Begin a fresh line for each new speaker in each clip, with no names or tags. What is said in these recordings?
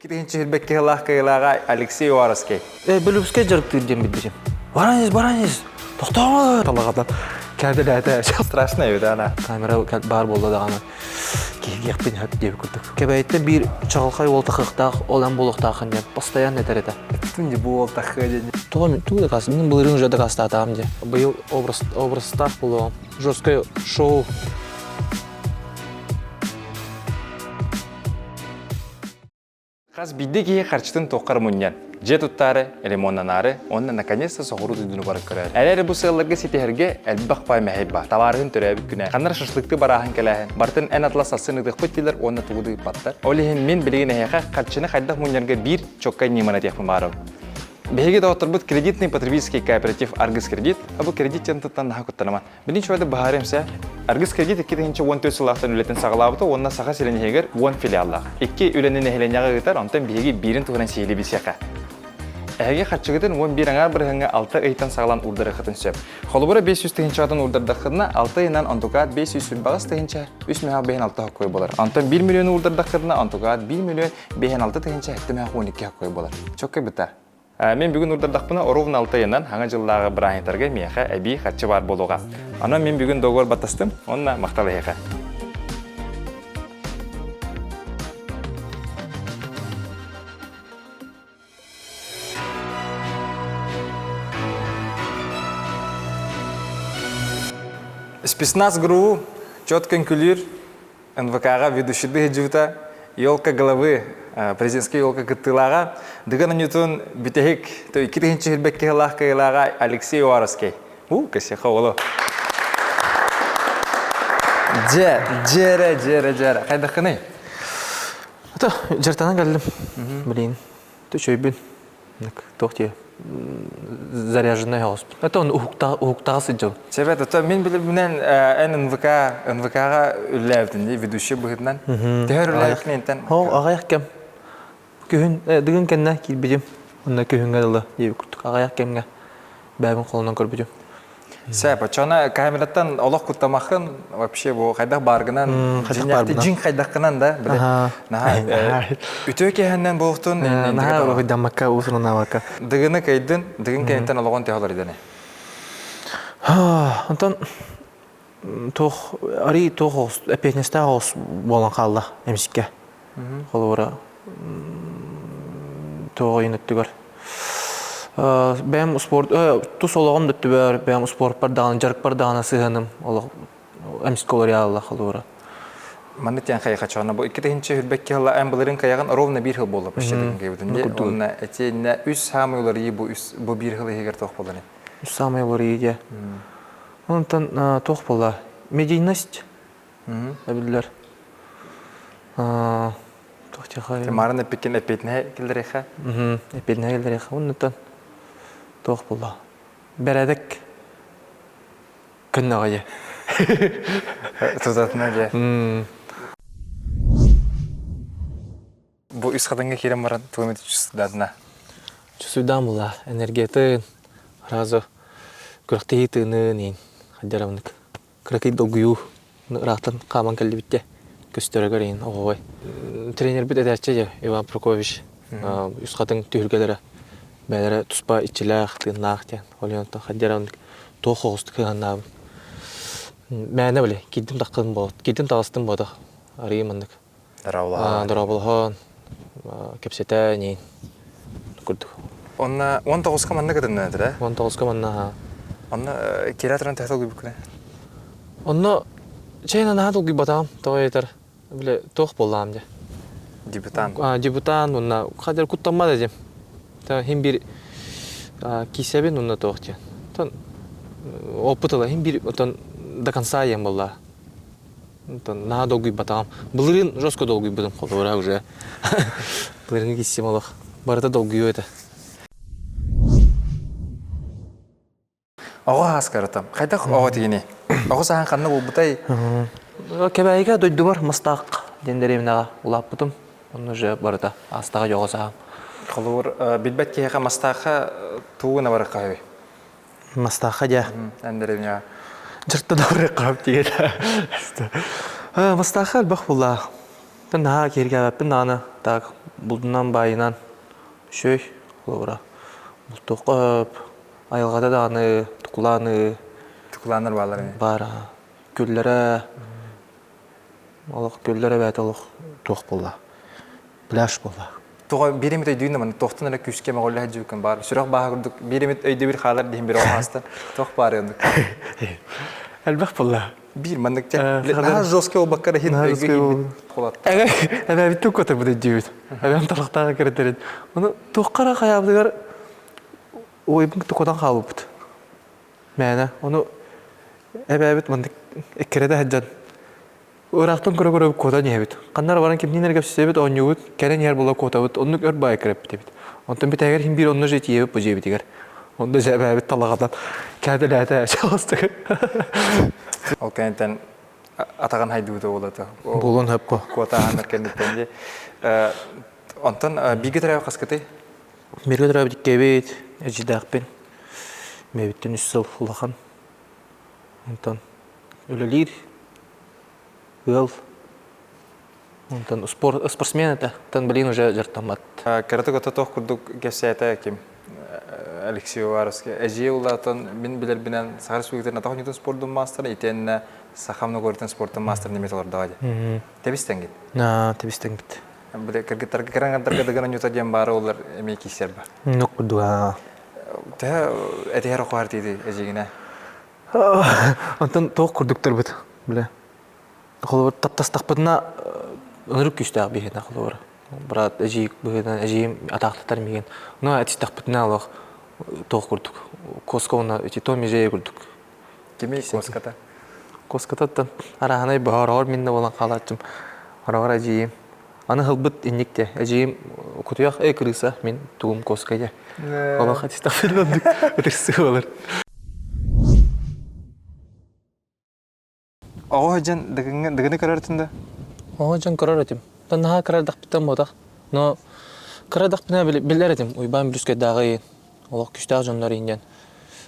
Киринчи Хилбэкки кыйылааҕа Алексей Уаровский.
Бөлүпскэй дьарыктыыр диэн билбитим. Баранец, баранец, тохтоомо! Талаҕатан кээдэлээтэ.
Страшно эбит ана.
Камера баар буолла даҕаны киһигиэхпин хөп диэбит курдук. Кэбээйиттэн биир чаҕылхай уол тахыахтаах, ол эн буолуохтааххын диэн постоянно этэр этэ.
Эттин бу уол тахыа диэн.
Тоҕо мин тугу дакаас, мин былырыын уже дакаастаатаҕым дии. Быйыл образ, образтаах буолуоҕум. Жесткое шоу.
Хас биирдии киһи харчытын туоххар мунньан, дьиэ туттаары, ремоннанаары уонна наконец-то соҕуруу дойдуну баран көрөөр. Эрээри бу сыалларга ситиһэргэ элбэх пай мэһэй баар. Табаарыһын төрөөбүт күнэ, ханнара шашлыкты барааһын кэлээһин, бартын эн атлас сарсын ытыахпыт дииллэр уонна тугу да ыыппаттар. Ол иһин мин билигин эһиэхэ харчыны хайдах мунньарга биир чоккай ньыманы этиэхпин баарым. Биһиги доҕотторбут кредитный потребительский кооператив Аргыс кредит, а бу кредит диэн тыттан наһаа куттанаман. Билин чугайда быһаарыам сэ. Аргыс кредит 2014 сыллаахтан үлэтин саҕалаабыта уонна Саха сирин иһигэр 10 филиаллаах. Икки үлэни нэһилиэнньэҕэ ыытар, онтон биһиги биирин туһунан сиһилии билсиэххэ. Эһиги харчыгытын 11 аҥаар бырыһыҥҥа 6 ыйтан саҕалаан уурдарыаххытын сөп. Холобура 500 тыһыынчаҕытын уурдардаххытына, 6 ыйынан онтукаат 528 тыһыынча 3 мөһөх бэһин 6 хоккой буолар. Онтон 1 миллион уурдардаххытына, онтукаат 1 миллион бэһин 6 тыһыынча 7 мөһөх 12 хоккой буолар. Чоккай бытар. Мин бүгүн уурдардахпына ровно алта ыйынан хаҥа дьыллааҕы бырааһынньыктарга миэхэ эбии харчы баар буолуоҕа. Онон мин бүгүн договор баттастым уонна махтал эһиэхэ. Спецназ ГРУ четко үҥкүлүүр НВК-ҕа ведущийдыы сылдьыбыта, елка головы, президентскэй елка кыттыылааҕа, Дыгын Анютун бүтэһик, 2000 сүүрбэкки сыллаах кыайыылааҕа Алексей Уаровский. У, кэсиэхэ оҕоло. Дьэ, дьэрэ, дьэрэ, дьэрэ. Хайдаххыный?
Ата, дьартанан кэллим. Блин, төчөйбүн. Туох диye заряженный оҕуспут. Это он уһуктаҕа сылдьабын.
Себет, ото мин билибинэн эн НВК НВК-ҕа үллээбитин дии ведущий быһыытынан. Төһөр үллээбитин интен?
Ол аҕыйах кэм. Күһүн дыгын кэннэ киирбитим. Онно күһүҥҥэ дылы диэбит курдук аҕыйах кэмҥэ бэйэбин холонон көрбүтүм.
Сөп, оччоҕуна камераттан олох куттамаххын вообще бу хайдах бааргынан, дьиҥ хайдаххынан да, били наһаа үтүө киһиннэн буолуохтун
наһаа уруһуйдаммакка, уусунанаабакка.
Дыгыны кыйдын, дыгын кэнниттэн олоҕун төһө олордоне?
Онтон туох арый туох оҕус эппиэтинэстээх оҕус буолан хаалла эмискэ. Холобура туох ойун өттүгэр бэйэм спорт тус олоҕум да өттүбэр бэйэм спортпар даҕаны дьарыкпар даҕаны сыһыаным олох эмискэ уларыйаалла холобура.
Маннык диэн хайыхачоона бу 2022 сылла эн былырыын кайаҕын ровно биир сыл буолла почти кыйбытын уонна этиэннэ үс саамай уларыйыы бу үс бу биир сыл иһигэр туох буолан
Үс саамай уларыйыы диэ. Онтон туох буолла? Медийность эбиллэр. Туох диэхэ?
Марын эппиккин эппиэтинэһэ киллэриэхэ.
Эппиэтинэһэ киллэриэхэ. Оннуттан туох буолла? Бэрээдэк көннөҕө дьэ.
Тутатына дьэ. Бу үс хатыҥҥа киирэн баран тугу эмит чувствуйдаатына?
Чувствуйдаан була энергиятын, сразу күрэхтэһии тыынын иин хадьарамнык кыракый долгуйуу ыраахтан хааман кэллибит де көстөрөгөр иин оҕоҕой. Тренербит этээччи дьэ Иван Прокопьевич үс хатыҥ түһүлгэлэрэ бээлэрэ туспа иччилээх, тыыннаах диэн. Ол иһин хадьарамнык туох оҕустук кыһаннаабын. Мээнэ били киирдим таххын буолат, киирдим таҕыстым буотах. Арыйым маннык
Дорооболоһон.
Дорооболоһон, кэпсэтэ иниин курдук.
Онно 19-ка манна кытынна этэ?
19-ка манна.
Онно киирэ туран төһө долгуйбуккуна?
Онно чэйин наһаа долгуйбатаҕым, тоҕо этэр, бile туох буоллаҕым дьэ.
Дебютант.
Дебютант уонна хадер куттаммат этим. Хин бир киисэбин уонна туох диэн. Тон опыт ыла хин бир отон до конца ем буолла. Наһаа долгуйбатаҕым. Былырыын жестко долгуйбутум, холобура уже. Былырыыҥҥы киссим олох. Барыта долгуйуо этэ.
Оҕо ааскарытам. Хайдах оҕо тигини? Оҕо саһан ханна булбутай?
Кэбээйигэ дойдубар Мастаах диэн дэриэбинэҕэ улааппытым. Онно уже барыта аастаҕа оҕо саһам.
Холобур, билбэт киһиэхэ Мастаахха тугу гына барыахха үһү?
Мастаахха дьэ.
Эн дэриэбинэҕэ.
Дьырта да барыахха диэн. Мастаахха элбэх буллаах. Наһаа киһиргээбэппин даҕаны, так булдунан баайынан үчүгэй холобура. Бултуохха сөп, айылҕата даҕаны, тукулааны
Тукулааннар бааллар ини.
Баар күллэрэ олох күллэрэ эбээт олох туох буолла пляж буолла.
Тоҕо биир эмит өйдүүн да туохтан эрэ күүскэ мөҕүллэ сылдьыбыккын баар сүрэх бааһа курдук биир эмит өйдөбүл хаалар диһин бир оҕо туох баар оннук
элбэх буолла
биир маннык наһаа жесткий буолбакка эрэ иһин өйгө киирбит холатта
эбээбит тук көтөрбүт өйдүүбүт эбээм талахтааҕы кэрэтэрин ону туохха эрэ хайаабытыгар уойбун тукотон хаалбыппыт Мээнэ ону эбээбит маннык эккирэтэ сылдьан ыраахтан көрө-көрө куотан иһэбит. Ханна эрэ баран кимниин эрэ кэпсэтэбит, оонньуубут, кэлэн иһэр буола куотабыт, оннук өр баайы кэрэппит эбит. Онтон бүтэһигэр иһин биир онно же тиийэбит бу дьиэбитигэр. Онно дьэ эбээбит талаҕатан кээдэлээтэ чаҕыстык.
Ол кэнниттэн атаҕын хайдыбыта буолата.
Буолуон сөп
Куотааһыннар кэнниттэн дии. Онтон бииргэ төрөөбүт хаскытый?
Бииргэ төрөөбүт иккиэбит, эдьиийдээхпин. Бэйэбиттэн үс сыл улахан. Онтон үлэлиир ыал. Онтон спорт, спортсмен этэ. Оттон билигин уже дьарыктаммат.
Кыратык ото туох курдук кэпсээтэ ким? Алексей Уваровский. Эдьиий улаатан мин билэрбинэн Саха Республикатын атах оонньуутун спордун маастара итиэннэ Саха многоборьетын спортун маастарын эмиэ толордоҕо дии. Тэбис-тэҥгит.
Тэбис-тэҥбит.
Били кыргыттарга кыраҥардарга дыгын оонньуута диэн баара олар эмиэ киирсэр ба.
Нук курдуга.
Төһө этиһэр охуһар тиити эдьиигинэ?
Онтон туох курдуктарбыт бile. Холобур таптастахпытына ынырык күүстээх биһиэнэ холобур. Брат эдьиий быһыытынан эдьиийим атаахтатар миигин. Ну этистэхпитинэ олох туох курдук. Коска уонна ити Том и курдук.
Кими коската?
Коскататтан арааһынай баһа мин да буолан хаалааччым. Ороҕор эдьиийим. Аны ылбыт инник те. Эдьиийим кутуйах эй крыса мин тугум коска дьэ. Олох этистахпын оннук ытырсыы буолар.
Оҕо дьон дыгыны дыгыны көрөр этин да?
Оҕо дьон көрөр этим. Наһаа кыра эрдэхпиттэн буотах. Но кыра эрдэхпинэ билэр этим. Уйбаан Бүрүскэйдээҕи олох күүстээх дьоннор иин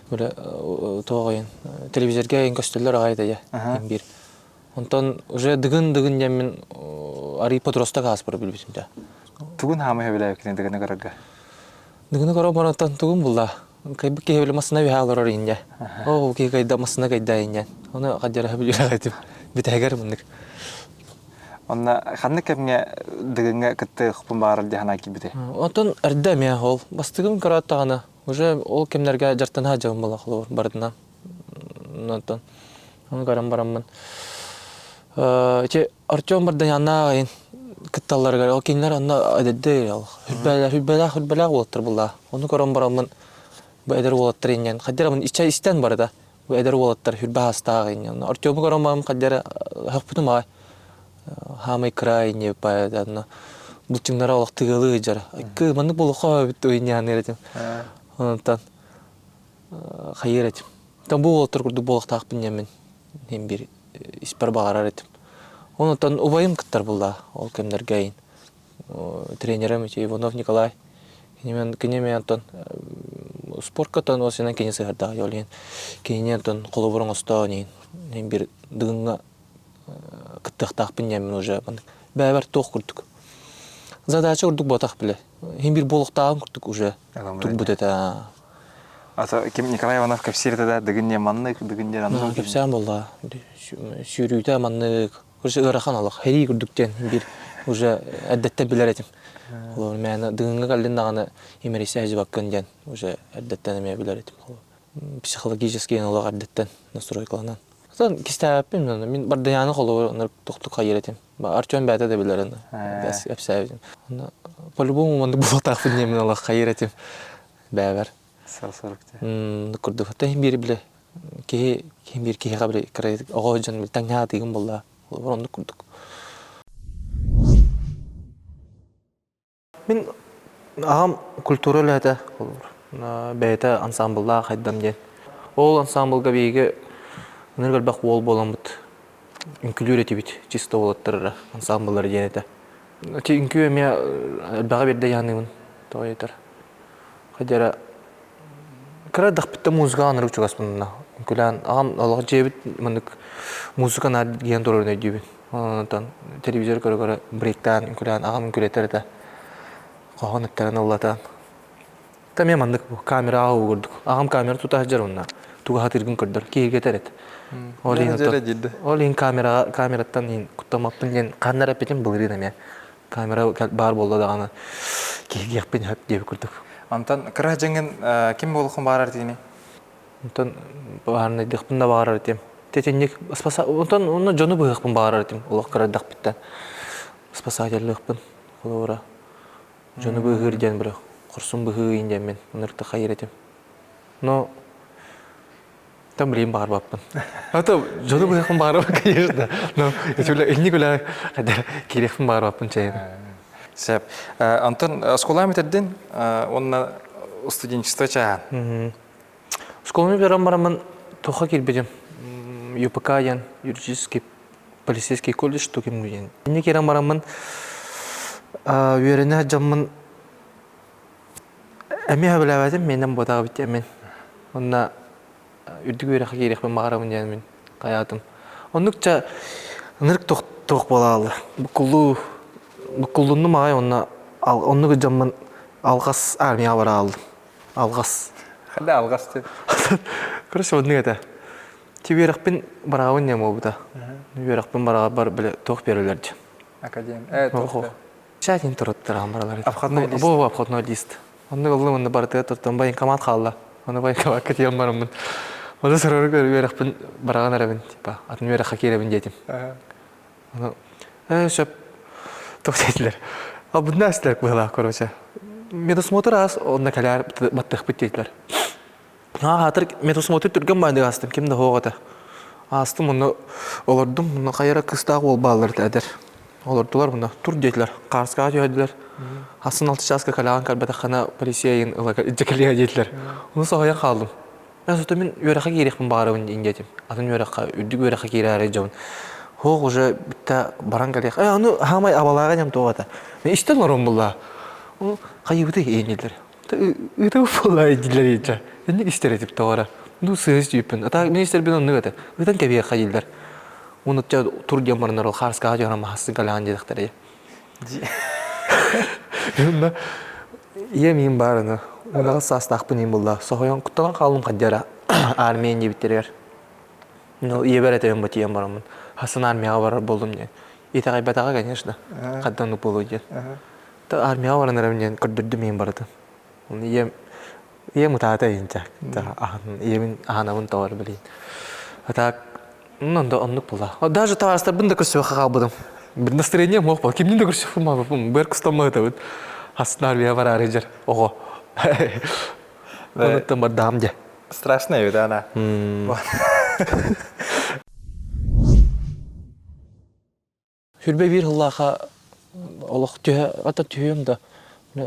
Бile туох ыйын телевизорга ыйын көстөллөр аҕай этэ дьэ биир. Онтон уже дыгын-дыгын диэммин арый подросток ааспары билбитим дьэ.
Тугун хаамай сөбүлээбиккин дыгыны көрөргө?
Дыгыны көрө барантан тугун булла? Кайбыт киһи били массына үһэ олорор инньэ. Оо, киһи кайда массына кайда инньэн. Оны хадьара билэр этим. Бүтэһигэр мыннык.
Онно ханнык кэмҥэ дыгыҥҥа кытта ыкпын баарар дии санаа киирбитэ?
Онтон эрдэ эмиэ ол бастыгым көрөөт даҕаны уже ол кэмнэргэ дьартанаһа дьабын буолла холобур барытынан. Онтон ону көрөн бараммын ити Артем Барданяннаах айын кытталларыгар ол кинилэр онно эдэрдэр ол хүрбэлээх хүрбэлээх хүрбэлээх уолаттар булла. Ону көрөн бараммын бу эдэр уолаттар инньэн хайдара иччэ истэн барыта бу эдэр уолаттар хүрбэ хастаах инньэн Артему көрөн барам хайдара хөхпүтүм аҕай хаамай кыра инньэ онно булчуҥнара олох тыгылыы сылдьар кы маннык буолуохха эбит инньэ этим онтон хайыыр этим Там бу уолаттар курдук буолуохтаахпын диэммин иһин биир испэр баҕарар этим. Онтон убайым кыттар буолла ол кэмнэргэ иһин. Тренерим ити Иванов Николай. Кини эмиэ онтон спортка тон осынан кини сыһардаах ол иһин кинини онтон холобур оҥостоон иһин иһин биир дыгыҥҥа кыттыахтаахпын диэммин уже бэйэбэр туох курдук задача курдук буотах биле иһин биир буолуохтааҕын курдук уже турбут этэ.
Ата ким Николай Иванов кэпсиир этэ да дыгын диэн маннык, дыгын диэн аннык.
Кэпсээн буолла. Сүүрүүтэ маннык. Короче, ыарахан олох. Хэрии курдук диэн биир уже эрдэттэн билэр этим. Холобур, мээнэ дыгыҥҥа кэллин даҕаны имэрийсэ сылдьыбаккын диэн уже эрдэттэн эмиэ билэр этим. Психологически олох эрдэттэн настройкаланан. Оттон кистээбэппин мин Бардыйааны холобур тохтук хайыр этим. Артем бэйэтэ да билэрин кэпсээбитим. По-любому маннык буолуохтаахпын диэн мин олох хайыр этим бэйэбэр.
Сыл-сылык
Курдук. Иһин биир биле киһи киһи биир киһиэхэ биле кыра оҕо дьон таҥнаһа тыгын буолла. Оннук курдук. Мин аҕам культура үлэһитэ холобур. Бэйэтэ ансаамбыллаах хайдам диэн. Ол ансаамбылга биһиги ынырык элбэх уол буоламмыт үҥкүүлүүр этибит чисто уолаттар эрэ ансаамбыллара диэн этэ. Ити үҥкүү эмиэ элбэҕи биэрдэ дьаһаныыбын тоҕо диэтэр. Хайдах эрэ кыра эрдэхпиттэн музыкаҕа ынырык чугаспын үҥкүүлээн аҕам олох дьиэбит маннык музыка наар диэн турарын өйдүүбүн. Онтон телевизор көрө-көрө брейктаан, үҥкүүлээн, аҕам үҥкүүлэтэр этэ. Хоһоон эттэрин ыллатан. Та эмиэ маннык камераҕа угурдук. Аҕам камера тута сылдьар онно. Тугу сатыыргын көрдөр, киһиргэтэр эт. Ол иһин ол иһин камераҕа камераттан иһин куттаммаппын диэн ханна эрэ эппитим былырыын эмиэ. Камера баар буолла даҕаны киһиргиэхпин сөп диэбит курдук.
Онтон кыра дьиҥин ким буолуоххун баҕарар тиини?
Онтон баҕарнайдыахпын да баҕарар этим. Тэтинник онтон онно дьону быһыахпын баҕарар этим олох кырадахпыттан. Спасателлыахпын холобура. Дьону быыһыыр диэн били хорсун быһыы диэммин ынырык хайыр этим. Но там билигин баҕарбаппын. А то дьону быһыахпын баҕарабын, конечно. Но инник үлэ киириэхпин баҕарбаппын чэйин.
Сөп. Онтон оскуолаҕа бүтэрдин уонна студенчество чааһан.
Оскуоланы бүтэрэн бараммын туохха киирбитим? ЮПК диэн юридический полицейский колледж туким диэн. Инник киирэн бараммын үөрэнэ сылдьаммын эмиэ сөбүлээбэтим, миэнэн буотаҕа эбит диэммин. Онно үрдүк үөрэххэ киириэхпин баҕарабын диэн мин хайаатым. Оннук ча ынырык туох буолаалла. Буккуллуу буккуллуннум аҕай онно оннук дьоммун алҕас армияҕа бара хааллым. Алҕас.
Ханна алҕас диэн?
Короче, оннук этэ. Ти үөрэхпин бараҕабын диэн буолбута. Үөрэхпин бараҕар бile туох биэрэлэр дьэ.
Академ. Э, туох
Чатин туруттараан баралар. Обходной лист. Бу обходной лист. Оннук ыллым онно барытыгар туттан военкомат хаалла. Ону военкомакка тиийэн бараммын. Ону сорору үөрэхпин бараҕан эрэбин, типа, атын үөрэххэ киирэбин диэтим. Ону э сөп туох диэтилэр. Албынна эстилэр быһылаах короче. Медосмотр аас онно кэлээр баттыахпыт диэтилэр. Аатыр медосмотр түргэн баайдык аастым, ким да суох этэ. Аастым онно олордум, онно хайа кыыстаах уол бааллар этэ эдэр. Олордулар онно тур диэтилэр, хаарскаҕа түһэрдилэр. Асын алты чааска кэлэҕин кэлбэтэххинэ полиция ыйын ыла илдьэ кэлиэ диэтилэр. Ону соһуйан хааллым. Мен зато мин үөрэххэ киириэхпин баҕарабын диэн диэтим. Атын үөрэххэ, үрдүк үөрэххэ киирээри дьон. Суох уже бүтта баран кэлиэх. Э, аны хаамай абалааҕа ньам туох этэ. Мен истэн олорон булла. Ол хайыбыты иэнилэр. Ыытабыт буолла дииллэр иичэ. Инник истэр этип тоҕора. Ну сыыс дьүүппүн. Ата мин истэрбин оннук этэ. Ыытан кэбиэххэ дииллэр. Уну тур диэн баранар ол хаарскаҕа дьоно маһассыҥ кэлэҕин диэтэхтэрэ. Онно ийэм иин баар аны. Унаҕас саастаахпын иин булла. Соһуйан куттанан хааллым хаддьара армия диэбиттэригэр. Ну, ийэбэр этэбин бу тиийэн бараммын. Хасан армияҕа барар буоллум диэн. Итэҕэйбэтэҕэ, конечно. Хаддан оннук буолуо диэн. Та армияҕа баран эрэбин диэн көрдөрдүм ийэм барытын. Оны ийэм ийэм ытаата инчэ. Ийэбин аһанабын тоҕор билин. А так Ну, да, оннук була. Даже табаарыстарбын да көрсүөххэ хаалбытым. Бір настроением суох буолла. Кимнин да көрсүөхпүн баҕарбаппын. Быар кустамматыбыт. Хасынаар биэ бараары дьэр оҕо. Онуттан бардаам дьэ.
Страшно эбит ана.
Хүрбэ биир сыллаахха олох түһэ ата түһүөм да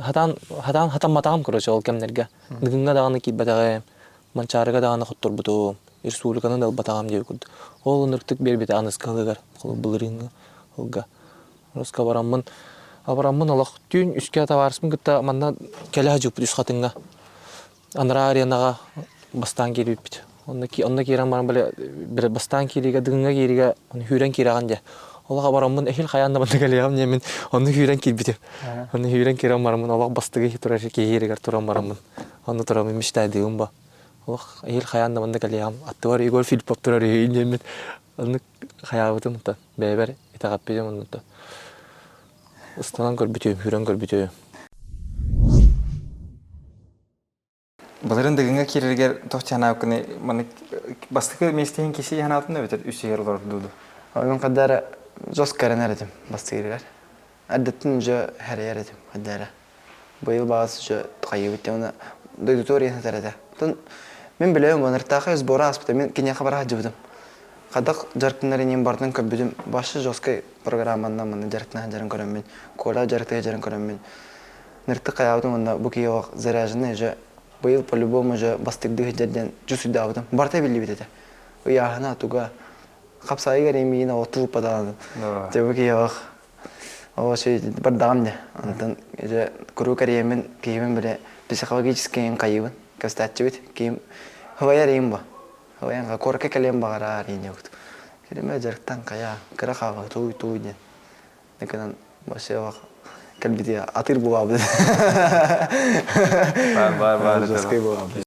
хатаан хатаан хатамматаҕым короче ол кэмнэргэ Дыгыҥҥа даҕаны киирбэтэҕим Манчаарыга даҕаны хотторбутум республиканы да ылбатаҕым диэбит курдук ол ынырыктык биэрбитэ аныска ылыгар былырыыҥҥы ылга Руска бараммын абараммын олох түүн үскэ табаарыспын кытта манна кэлэ сылдьыбыппыт үс хатыҥҥа Анараа аренаҕа бастаан киирбиппит. Онно, онно киирэн баран били, били бастаан киириигэ, Дыгыҥҥа киириигэ ону сүүрэн киирэҕин дьэ. Олох абараммын эһиил хайаан да манна кэлиэҕим диэммин онно сүүрэн киирбитим. Онно сүүрэн киирэн бараммын олох бастыгы турар киһииригэр туран бараммын. Онно тураммын мечтайдыыбын ба. Олох эһиил хайаан да манна кэлиэҕим. Аттыбар Егор Филиппов турар үһү диэммин оннук хайаабытым оттон бэйэбэр итэҕэппитим оннуттан. Ыстанан көрбүтүм, сүүрэн көрбүтүм.
Былырын Дыгыҥҥа киирэригэр туох санаабыккыный маннык бастакы миэстэһин киси санаатын эбэтэр үс иһэр олорор дуу
Ойун хадара жестко эрэнэр этим бастыырыгар. Эрдэттэн уже хэрийэр этим хадара. Быйыл баҕас уже хайыбыт уонна дойдутугар сытар этэ. Оттон мин билэбин Ыртаахай сбора ааспыта мин киниэхэ бара сылдьыбытым. Хадах дьарыктанар иним барытын көрбүтүм. Башы жесткай программанан манна дьарыктана сылдьарын көрөммүн, Коля дьарыктыы сылдьарын көрөммүн Нырты хайаабытым уонна бу киһи олох заряженный уже быйыл по-любому уже бастыгдыы сылдьар диэн чувствуйдаабытым. Барыта биллибит этэ. Ыйааһына туга хапсаайыгар эмиин олох тулуппатаҕын. Дьэ бу киһи олох ол бардаҕым дьэ. Онтон уже куруук эрийэммин киһибин бile психологически хайыыбын көстөөччүбүт. Киһим хывайар иим бу. Хывайан куоракка кэлиэн баҕараар иин диэбит. Киримэ дьарыктан хайа, кыра хаалла тууй-тууй диэн. Ыкынан вообще кэлбити атыыр буолаабыт.
Бар бар бар.
Жесткий буолаабыт.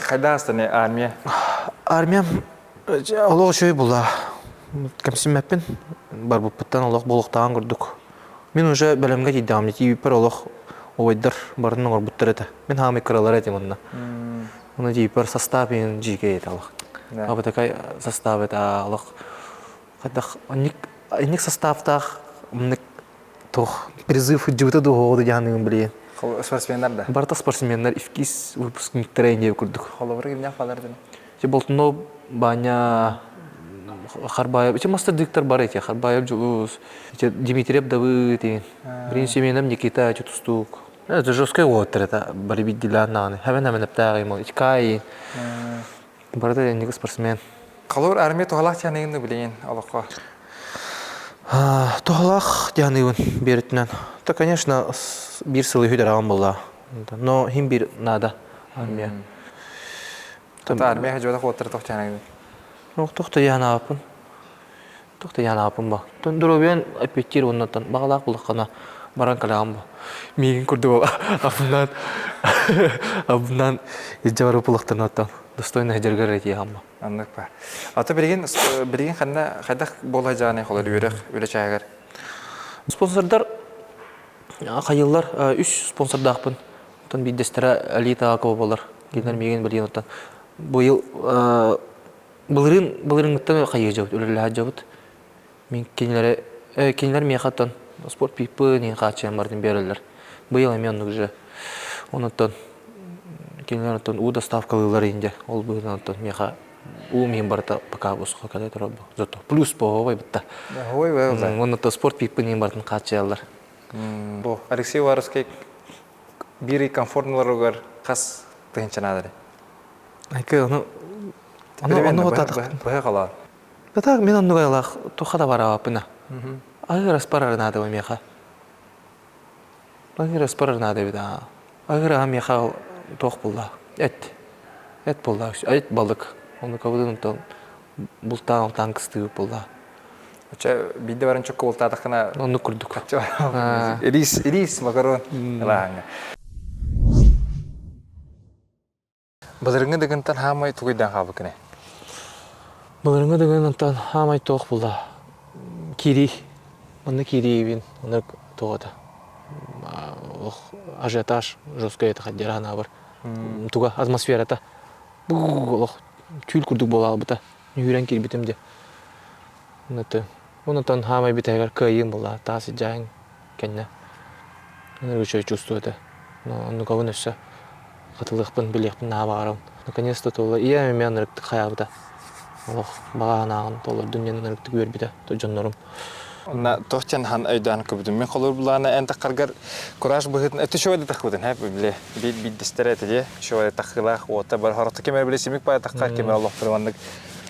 Хайда астаны армия?
Армиям олох үчүгэй була. Кэмсиммэппин. Барбыппыттан олох буолуохтааҕын курдук. Мин уже бэлэмҥэ тиийдэҕим тиийбиппэр олох убайдар барын оҥорбуттар этэ. Мин хаамай кыралар этим онно. Оны тиийбиппэр состав иһин дьиикэй этэ олох. Абытакай состав этэ олох хайдах инник инник составтаах оннук туох призыв дьыбыта дуоһуоҕу дьаһаныгын билиэн.
Спортсменнар да?
Барыта спортсменнар ИФКИС выпускниктара инде курдук.
Холобур кимнээх балар дын?
Те Болтунов Баня Харбаев, эти мастер бар эти, Харбаев Джулус, эти Дмитриев Давыд, Брин Семенов Никита, эти тустуук. Это жесткий уоттар это бары биддилаан нааны. Хабен хабен эптааҕы мол ичкай. Барыта инник спортсмен.
Холобур армия туһалаах дьаныгын билигин олоххо?
Туһалаах дьаныгын биэритинэн. То, конечно, биир сылы үһү буолла. Но хим бир надо армия.
Армия хажуата хуоттар тохтяныгын.
Ну, тохто янааппын. Тохто янааппын ба. Доруобуйан эппиттиир уоннаттан баҕалаах булаххана баран кэлэҕин бу. Миигин курдук абынан абынан илдьэ барып булахтарнаттан достойно дьаргар этиэхам ба.
Аннык ба. Ата билигин билигин ханна хайдах буола жааны холор үөрэх үлэ чааһыгар?
Спонсордар хайыллар үс спонсордаахпын. Оттон биирдэстэрэ Алита Акова буолар. Кинилэр миигин билигин оттон быйыл былырыын былырыыҥҥыттан хайыы дьабыт, үлэлэһэ дьабыт. Мин кинилэри кинилэр миэхэ оттон спорт пиппын иһин хааччыйан бардым биэрэллэр. Быйыл эмиэ оннук же. Онуттан кинилэр оттон уу доставкалыыллар иһин ол быһыынан оттон миэхэ уум иһин барыта пока босхо кэлэ турар зато плюс по бытта.
Ой,
Онуттан спорт пиппын иһин барытын хааччыйаллар.
Бу Алексей Уваровский биир ый комфортнуларыгар хас тыһыынча наадары?
Айка ону ону ону
быһа халаан.
Так мен оннук айылаах туха да бараабаппына. Аһыыр аспар наада миэхэ. Аһыыр аспар наада эбит аа. Аһыыр аһа миэхэ туох булла? Эт. Эт булла. Эт балык. Ону кабыдын онтон бултаан алтаан кыстыыбыт булла.
Оча биирдэ баран чокко бултаатаххына
Оннук курдук.
Рис, рис, макарон. Ылааҥҥа. Былырыҥҥы дыгынтан хаамай тугуйдаан хаалбыккыный?
Былырыҥҥы дыгынтан хаамай туох буолла? Киирии. Манна киириибин. Онно туох это? Олох ажиотаж жесткай это хаддера ханаабар. Туга атмосферата олох түүл курдук буолаабыта. Үүрэн киирбитим де. Онтон хаамай бүтэһигэр кыайыым буолла. Таас дьааҥ кэннэ. Үчүгэй чувство этэ. Оннугабын өссө хатылыахпын, билиэхпин наһаа баҕарабын. Наконец-то туолла. Ийэм эмиэ ынырыктык хайаабыта. Олох баҕа санааҕын толордун диэн ынырыктык үөрбүтэ дьоннорум.
Онна туох диэн хан өйдөөн көрбүтүм. Мин холуур былаана эн таххаргар кураж быһыытын өттө шоу таххыбытын һэ били биир биирдэстэрэ этэ дии шоу таххылаах уота бар хоротто ким эрэ били симик баай таххар ким эрэ олохтору маннык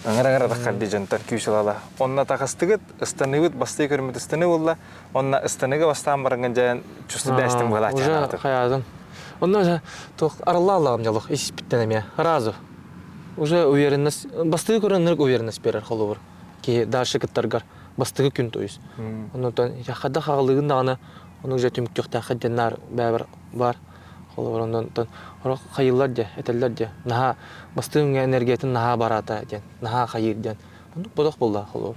ыҥыр-ыҥыр атаххар дии дьонтон күүс ылала. Онно тахыстыгыт, ыстаныыбыт, бастыы көрүммүт ыстаныы буолла. Онно ыстаныыга бастаан бараҥҥын дьайан чувство бэстин быһалааччы
Уже хайаадым. Онно уже туох арылла аллаҕым дьолох испиттэн эмиэ сразу. Уже уверенность бастыы көрөн ынырык уверенность берер холобур. Киһи дальше кыттаргар бастакы күн то есть. Оннотон хайдах хаҕалыгын даҕаны ону уже түмүктүөхтээххин диэн наар бэбэр бар. Холобур оннотон орох хайыыллар дьэ этэллэр дьэ наһаа бастыҥ энергиятын наһаа бараата диэн наһаа хайыыр диэн оннук бодох буолла холобур.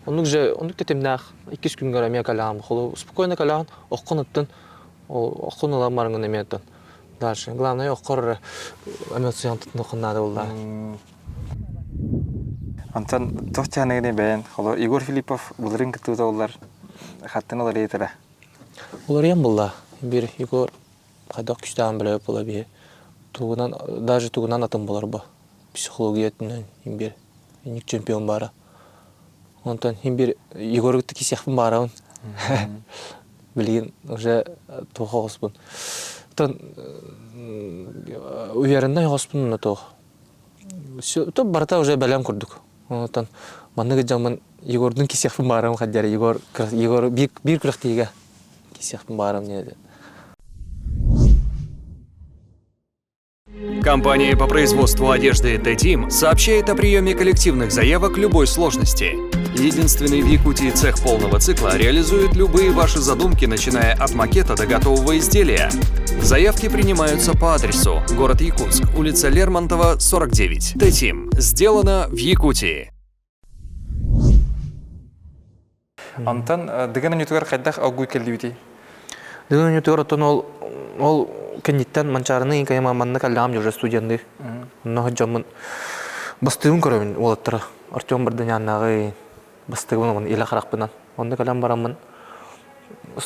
Оннук же оннук тэтимнээх иккис күнгэр эмиэ кэлэҕин холобур спокойно кэлэҕин оххун оттон оххун ылан бараҥҥын эмиэ оттон дальше главное оххор эмоциян тутунуоххун наада буолла.
Онтон туох чааныгыный бэйэн холо Егор Филиппов былырыын кыттыбыта буоллар хаттын уларыйытара.
Уларыйан булла. Бир Егор хайдах күстээҕин билэбит була биһи. Тугунан даже тугунан атын булар бу. Психология өттүнэн бир инник чемпион баара. Онтон хин бир Егору кытта кисиэхпин баарабын. Билигин уже туох оҕуспун. Оттон увереннай оҕуспун онно туох. То барыта уже бэлэм курдук. Онтон маннык дьоммун Егордун кисиэхпин баарым хаддары Егор Егор биир биир күрэхтиигэ кисиэхпин баарым диэн.
Компания по производству одежды Т-Team сообщает о приеме коллективных заявок любой сложности. Единственный в Якутии цех полного цикла реализует любые ваши задумки, начиная от макета до готового изделия. Заявки принимаются по адресу город Якутск, улица Лермонтова, 49. Т-Team. Сделано в Якутии.
Онтон Дыгын оонньуутугар хайдах огуй кэллибитий?
Дыгын оонньуутугар оттон ол ол кэнниттэн Манчаарыны инкайма манна кэллэҕим уже студенныыр. Онно дьоммун бастыыбын көрөбүн уолаттара. Артем Бардыняннааҕы бастыыбын онон илэ харахпынан. Онно кэлэн бараммын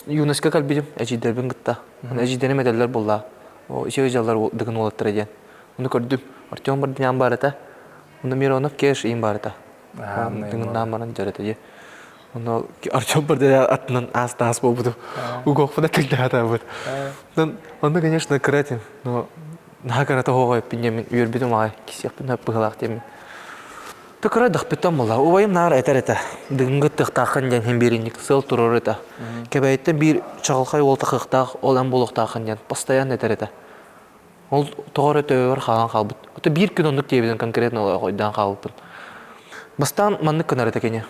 юноска кэлбитим эдьиийдэрбин кытта. Эдьиийдэрим этэллэр буоллаа. Ичи дьаллар Дыгын уолаттара диэн. Ону көрдүм. Артем Бардынян баар этэ. Онно Миронов Кеш иин баар этэ. Тыҥыннаан баран дьарыта дии. Онно Артем Бардыня аттынан аас-таас буолбутум. Угуохпуна тыллаатаабыт. Онно, конечно, кыра этим. Но наһаа кырата оһоҕо эппин диэммин үөрбүтүм аҕай. Кисиэхпин сөп быһыылаах диэммин. Ты кыра дахпыттан буолла. Убайым наар этэр этэ. Дыгыҥҥы тыахтааххын диэн иһин бииринник сыал турар этэ. Кэбээйиттэн биир чаҕылхай уол тахыахтаах, ол эн буолуохтааххын диэн постоянно этэр этэ. Ол тоҕо эрэ төбөбөр хаалан хаалбыт. Ото биир күн оннук диэбитин конкретно ойдоон хаалбыппын. Бастаан маннык гынар этэ кини.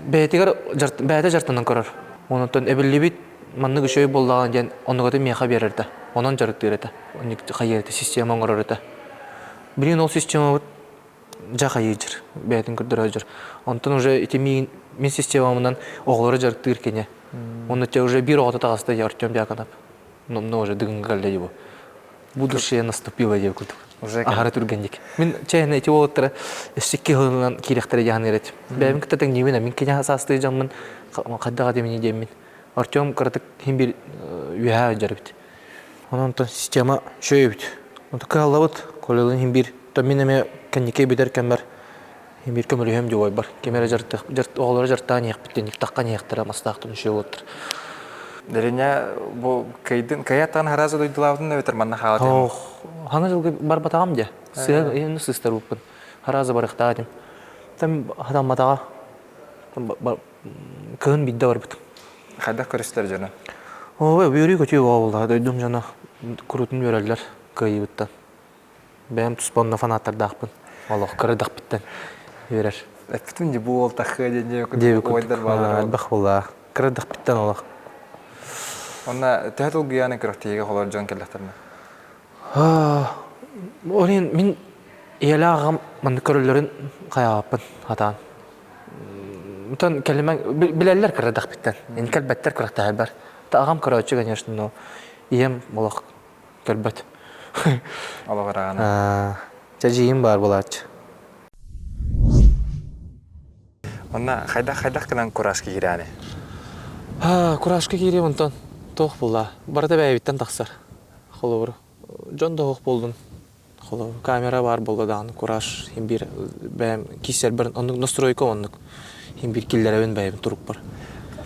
Бэйэтигэр бэйэтэ дьартанан көрөр. Онтон эбиллибит маннык үчүгэй буоллаҕына диэн оннугатын миэхэ биэрэр этэ. Онон дьарыктыыр этэ. Оннук хайыыр этэ, система оҥорор этэ. Билигин ол системабыт дьэ хайыыр бэйэтин көрдөрө Онтон уже ити мин системабынан оҕолору дьарыктыыр кини. Онно те уже биир оҕото таҕыста дии Артем Дьяконов. Но уже дыгынга кэллэ дии Будущее наступило диэн курдук.
Уже
Аһара түргэнник. Мин чэйнэ ити уолаттара өссө киһилынан киирэхтэрэ дьаһан эрэтим. Бэйэм кытта тэҥниибин, мин киниэхэ саастыы дьоммун хайдах этимини диэммин. Артем кыратык иһин биир үөһээ сылдьар эбит. Онон система үчүгэй эбит. Онтон кыһаллабыт, Колялыын иһин биир, то мин эмиэ кэнники бүтэр кэммэр иһин биир көмөлөһүөм дьуойбар. Ким эрэ дьарыктах, оҕолоро дьарыктаан иһиэхпит диэн таххан иһиэхтэрэ мастаахтан үчүгэй уолаттар.
Дэриня бу кыйдын кыйаттан харазы дойдулаабытын эбэтэр манна хаалат
Ох, хана жылга барбатаҕым дьэ. Сыа иһин сыстарбыппын. Харазы барыахтаах этим. Там хатамматаҕа. Кыһын биирдэ барбытым.
Хайдах көрүстэр дьоно?
Ой, үөрүү-көтүү буолла. Дойдум дьоно куруутун үөрэллэр кыайыыбыттан. Бэйэм туспа онно фанаттардаахпын. Олох кырадахпыттан үөрэр.
Эппитим дии бу уол тахыа диэн диэбит
курдук элбэх буолла. Кырадахпыттан олох.
Онно төһө долгуйааны күрэхтэһиигэ холор дьон кэллэхтэринэ?
Ол иһин мин ийэлээх аҕам маннык көрөллөрүн хайаабаппын хатаан. Оттон кэлимэҥ билэллэр кырадахпыттан. Ин кэлбэттэр күрэхтэһэрбэр. Аҕам көрөөччү, конечно, но ийэм олох көрбөт.
Олох ыраҕана.
Чэдьиим баар буолааччы.
Онно хайдах хайдах гынан куражка киирээни?
Куражка киириэм онтон туох буолла? Барыта бэйэбиттэн тахсар. Холобур, дьон да оһох буоллун. Холобур, камера баар буолла даҕаны кураж иһин биир бэйэм киирсэрбэр оннук настройка оннук иһин биир киллэрэбин бэйэм турукпар.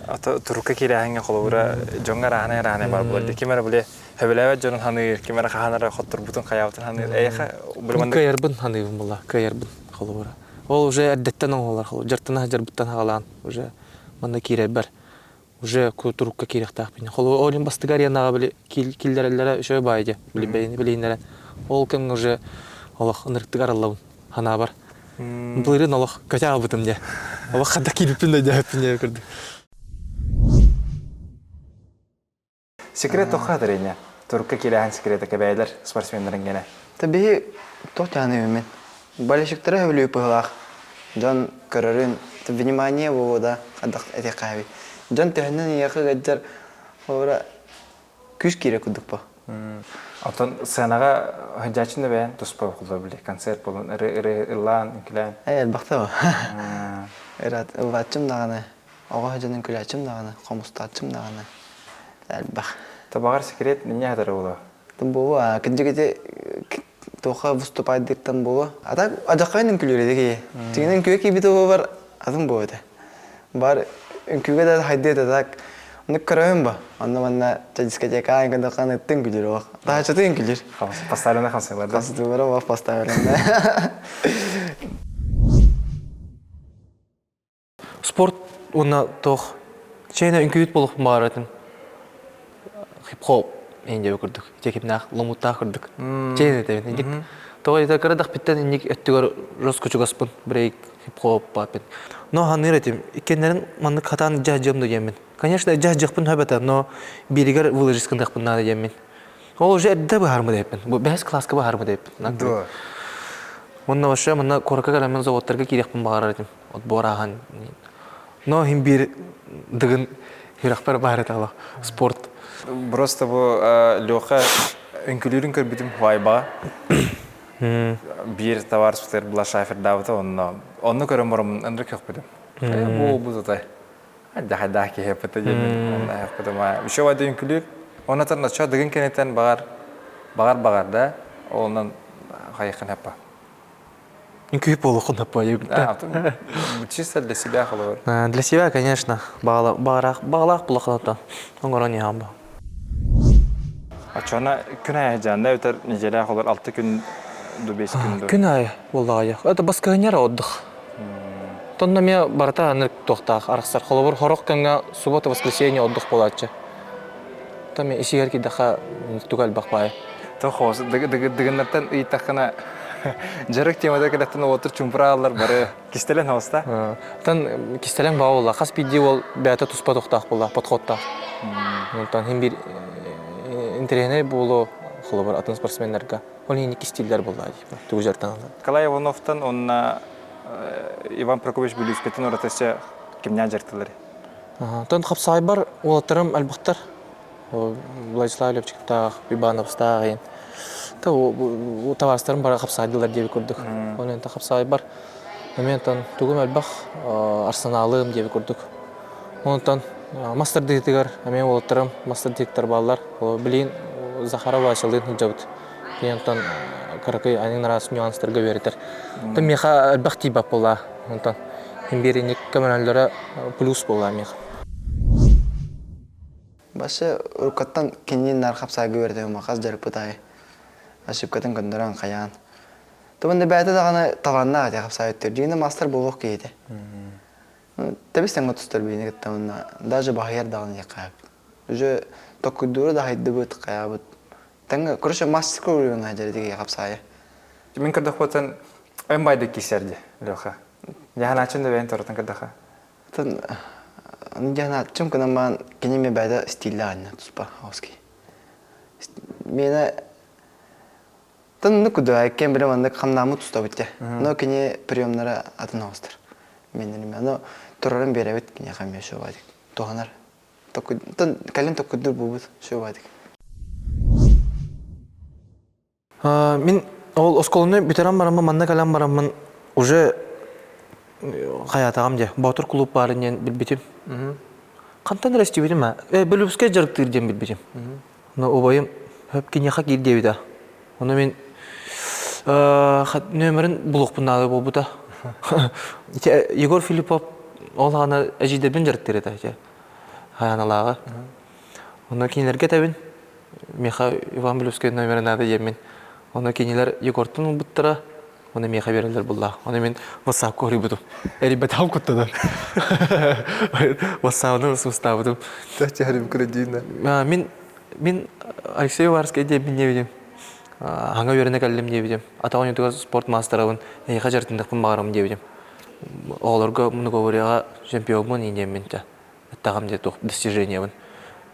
Ато турукка киирээһиҥҥэ холобура дьоҥҥо арааһынай арааһынай баар буолар дии. Ким эрэ били сөбүлээбэт дьонун ханыыр, ким эрэ хаһан эрэ хотторбутун хайаабытын ханыыр. Эйиэхэ били маннык
Кыайарбын ханыыбын буолла, кыайарбын холобура. Ол уже эрдэттэн оҥоһуллар холобур дьартана сылдьарбыттан саҕалаан уже манна киирэрбэр уже турукка киириэхтээхпин. Холобур, ол бастакы аренаҕа били киллэрэллэрэ үчүгэй баайы дии, били бэйэни билиһиннэрэн. Ол кэмҥэ уже олох ынырыктык арыллабын санаабар. Былырыын олох көтө аалбытым дии. Олох ханна киирбиппин да өйдөөбөппүн диэн курдук.
Секрет тоха әрине. Турукка киирээһин секрета кэбээлэр спортсменнарын гене.
Та биһи туох тяныыбын Болельщиктары сөбүлүүр быһыылаах. Дьон көрөрүн, внимание буолуо да хайдах этиэххэ эбит. Дьон төһөнөн эйиэхэ ыалдьар холобура күүс киирэр курдук бу.
Оттон сценаҕа сылдьааччы да бэйэн туспа холобур били концерт буолун ыры ыры ыллаан үҥкүлээн.
Ээ элбэхтэ бу. Ыраат ыллааччым даҕаны, оҕо сылдьан үҥкүлээччим даҕаны, хомустааччым даҕаны элбэх.
Табаҕар секрет эмне хатара буолуо?
Буолуо, кырдьык ити туохха выступайдыктан буолуо. А так адьаххайын үҥкүлүүр этэ киһи. Тигинэн үҥкүүгэ киирбит уолбар атын буолуо этэ. Бар үҥкүүгэ да хайдыа этэ так. Оннук көрөбүн ба. Онно манна дискотека аан ыттын үҥкүлүүр олох. Таһаччыты үҥкүлүүр.
Поставлена хамсыылар да.
Хамсыылар олох поставлена.
Спорт уонна туох чэйнэ үҥкүүт буолуохпун баҕарар этим. Хип-хоп эйин диэбит курдук. Ити кимнээх ломуттаах курдук. Чэйнэ этэбин. Инник. Тоҕо диэтэр кыра дахпиттан инник өттүгэр жестко чугаспын брейк, хип-хоп бааппын. Но ханыыр этим. Иккиэннэрин маннык хатаан дьаһдьыам да диэммин. Конечно, дьаһдьыахпын сөп этэ, но бииригэр выложить гыныахпын наада диэммин. Ол уже эрдэ быһаармыт эбиппин. Бу бэһис класска быһаармыт эбиппин.
Да.
Уонна вообще манна куоракка кэлэммин заводтарга киириэхпин баҕарар этим. Отбор ааһан. Но иһин биир дыгын сүрэхпэр баар этэ спорт.
Просто бу Леха үҥкүлүүрүн көрбүтүм Хуайбаҕа. Биир товарищ была шафердаабыта онно онно көрөн бараммын ынырык көхпүтүм. Бу бу тутай. Хайдаах киһи эппитэ диэммин онно эппитим. Еще вайда үҥкүлүүр. Оннотон оччо дыгын кэнниттэн баҕар баҕар баҕар да онон хайыххын хаппа.
Үҥкүү буолуоххун хаппа
Чисто для себя холобур.
Для себя, конечно. Баҕалаах баҕалаах булахалата. Оҥорон иһэм бу.
Оччоҕуна күн аайы дьаанда өтөр неделя холор алты күн ду бес күн ду.
Күн аайы буоллаҕа. Это баскыһынньара отдых. Тонна эмиэ барыта аннык туохтаах арахсар. Холобур, хорох кэмҥэ суббота воскресенье отдых буолааччы. Там исигэр киирдэххэ туга элбэх баайы.
Тохоос дыгыннартан ыйыттаххына дьарык темата кэлэттэн уотур чумпурааллар бары кистэлэн хоста.
Тан кистэлэҥ баа буолла. Хас биирдии уол бэйэтэ туспа тохтоох буолла, подходтаах. Онтон хин биир интэриэһинэй буолуо холобур атын спортсменнарга. Ол иһин кистииллэр буолла типа тугу дьарыктаналлар.
Николай Ивановтан уонна Иван Прокопьевич Бүлүүскэтин уратыса кимнээн дьарыктылар?
Тон хапсаайбар уолаттарым элбэхтэр. Владислав Лепчиктаах, Ивановстаах иһин. Та табаарыстарым бары хапсаайдылар диэбит курдук. Онон хапсаайбар эмиэ онтон тугум элбэх арсеналым диэбит курдук. Онтон мас тардыытыгар эмиэ уолаттарым мас тардыыктар бааллар. Билигин Захаров Васялыын сылдьабыт. Онтон кыракый аньыҥ араас нюанстарга үөрэтэр. Онтон миэхэ элбэх тиийбэт буолла. Онтон имбиэринньик көмөлөрө плюс буолла миэхэ.
Башы уруккаттан кинини нар хапсаайга үөрэтэ хас дьарыкпыт аайы ошибкатын көннөрөн хайаан. Тубунда бэйэтэ даҕаны талааннаах этэ хапсаайыттар. Дьиҥинэ мастер буолуох киһи этэ. Тэбис тэҥҥэ тустар биини кытта уонна даже баһыйар даҕаны диэххэ Уже токкуйдууру да хайдыбыт, хайаабыт. Тэҥҥэ, короче, мастер уровень дьэритиги хапсаайа.
Мин көрдөхпөтөн эн байды кисер ди, Леха. Яһанаачын да бэйэн торотон көрдөхө.
Тын яһанаачым кынан баан кини ме бэйдэ стиллэҕинне туспа хауски. Мена Тын куда кем биле маннык хамнаамы тустабыт те. Но кини приемнара атын оҕустар. Менен но турарын беребит кини хамия шобадик. Туһанар. Тон кэлин токкудур буубут шобадик.
Мин ол оскуоланы бүтэрэн бараммын манна кэлэн бараммын уже хайаатаҕым дьэ Боотур кулууп баарын диэн билбитим. Хантан эрэ истибитим аа Бөлүбүскэй дьарыктыыр диэн билбитим. Но убайым хөп киниэхэ киир диэбитэ. Ону мин нөмерин булуохпун наада буолбута. Егор Филиппов ол аана эдьиийдэрбин дьарыктыыр этэ ити хайаналааҕы. Ону кинилэргэ этэбин миэхэ Иван Белевскэй номера наада диэммин. Ону кинилэр Егортан ылбыттара, Оны миэхэ биэрэллэр буллаа. Оны мин WhatsApp-ка хоруйбутум. Эрийбэтэҕим куттанар. WhatsApp-ны сустаабытым. Мин мин Алексей Уваровскай диэбин диэбитим. Хаҥа үөрэнэ кэллим диэбитим. Атах оонньуутугар спорт маастарабын, эйиэхэ дьарыктаныахпын баҕарабын диэбитим. Оҕолорго многоборьеҕа чемпиоммун диэммин эттэҕим диэ туох достижениебын.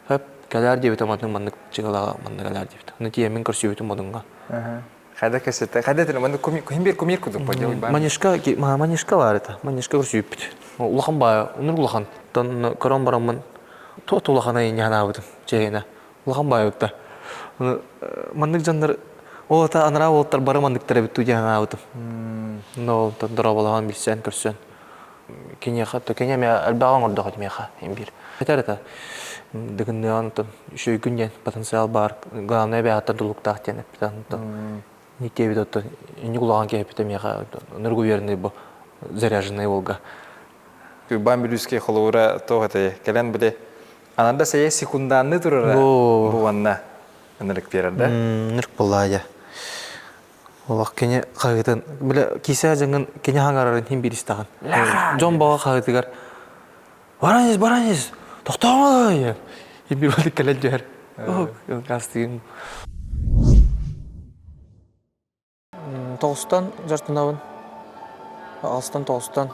Хөп, кэлээр диэбитим атын маннык чыгалаҕа маннык кэлээр диэбит. Аны тиийэммин көрсүбүтүм модуҥҥа.
Хайда кэсэтэ, хайда этин маннык ким бир кумир кудук по
Манишка, манишка бар это. Манишка көрсүбүппүт. Улахан баайа, унур улахан. Тон көрөн бараммын, туот улахана иньанаабытым, чэйинэ. Улахан баайыбытта. Маннык дьоннор ол ата анараа уолаттар бары манныктар эбит дуу диэн Но ол дорооболоһон билсэн көрсөн киниэхэ то кини эмиэ элбэҕи оҥордох этим миэхэ биир. Этэр это дыгынныаҕын оттон үчүгэй диэн потенциал баар главное бэйэҕиттэн тулуктаах диэн эппитэ оттон никтиэбит оттон инник улахан киһи эппитэ миэхэ ынырык уверенный бу заряженный уолга.
Куйбаан Бүлүүскэй холобура туох этэй кэлэн били анарда сэйэ секундаанны турара бу уонна ынырык биэрэр да
ынырык буоллаа Олох кини хаһыытын, бile киисэ дьаҥын кини хаҥарарын иһин биир истэҕин. Дьон баҕа хаһыытыгар «Баранец, баранец, тохтоомо!» Иһин биир кэлэн түһэр. Кастыын. Тоҕустан дьарыктанабын. Аҕыстан тоҕустан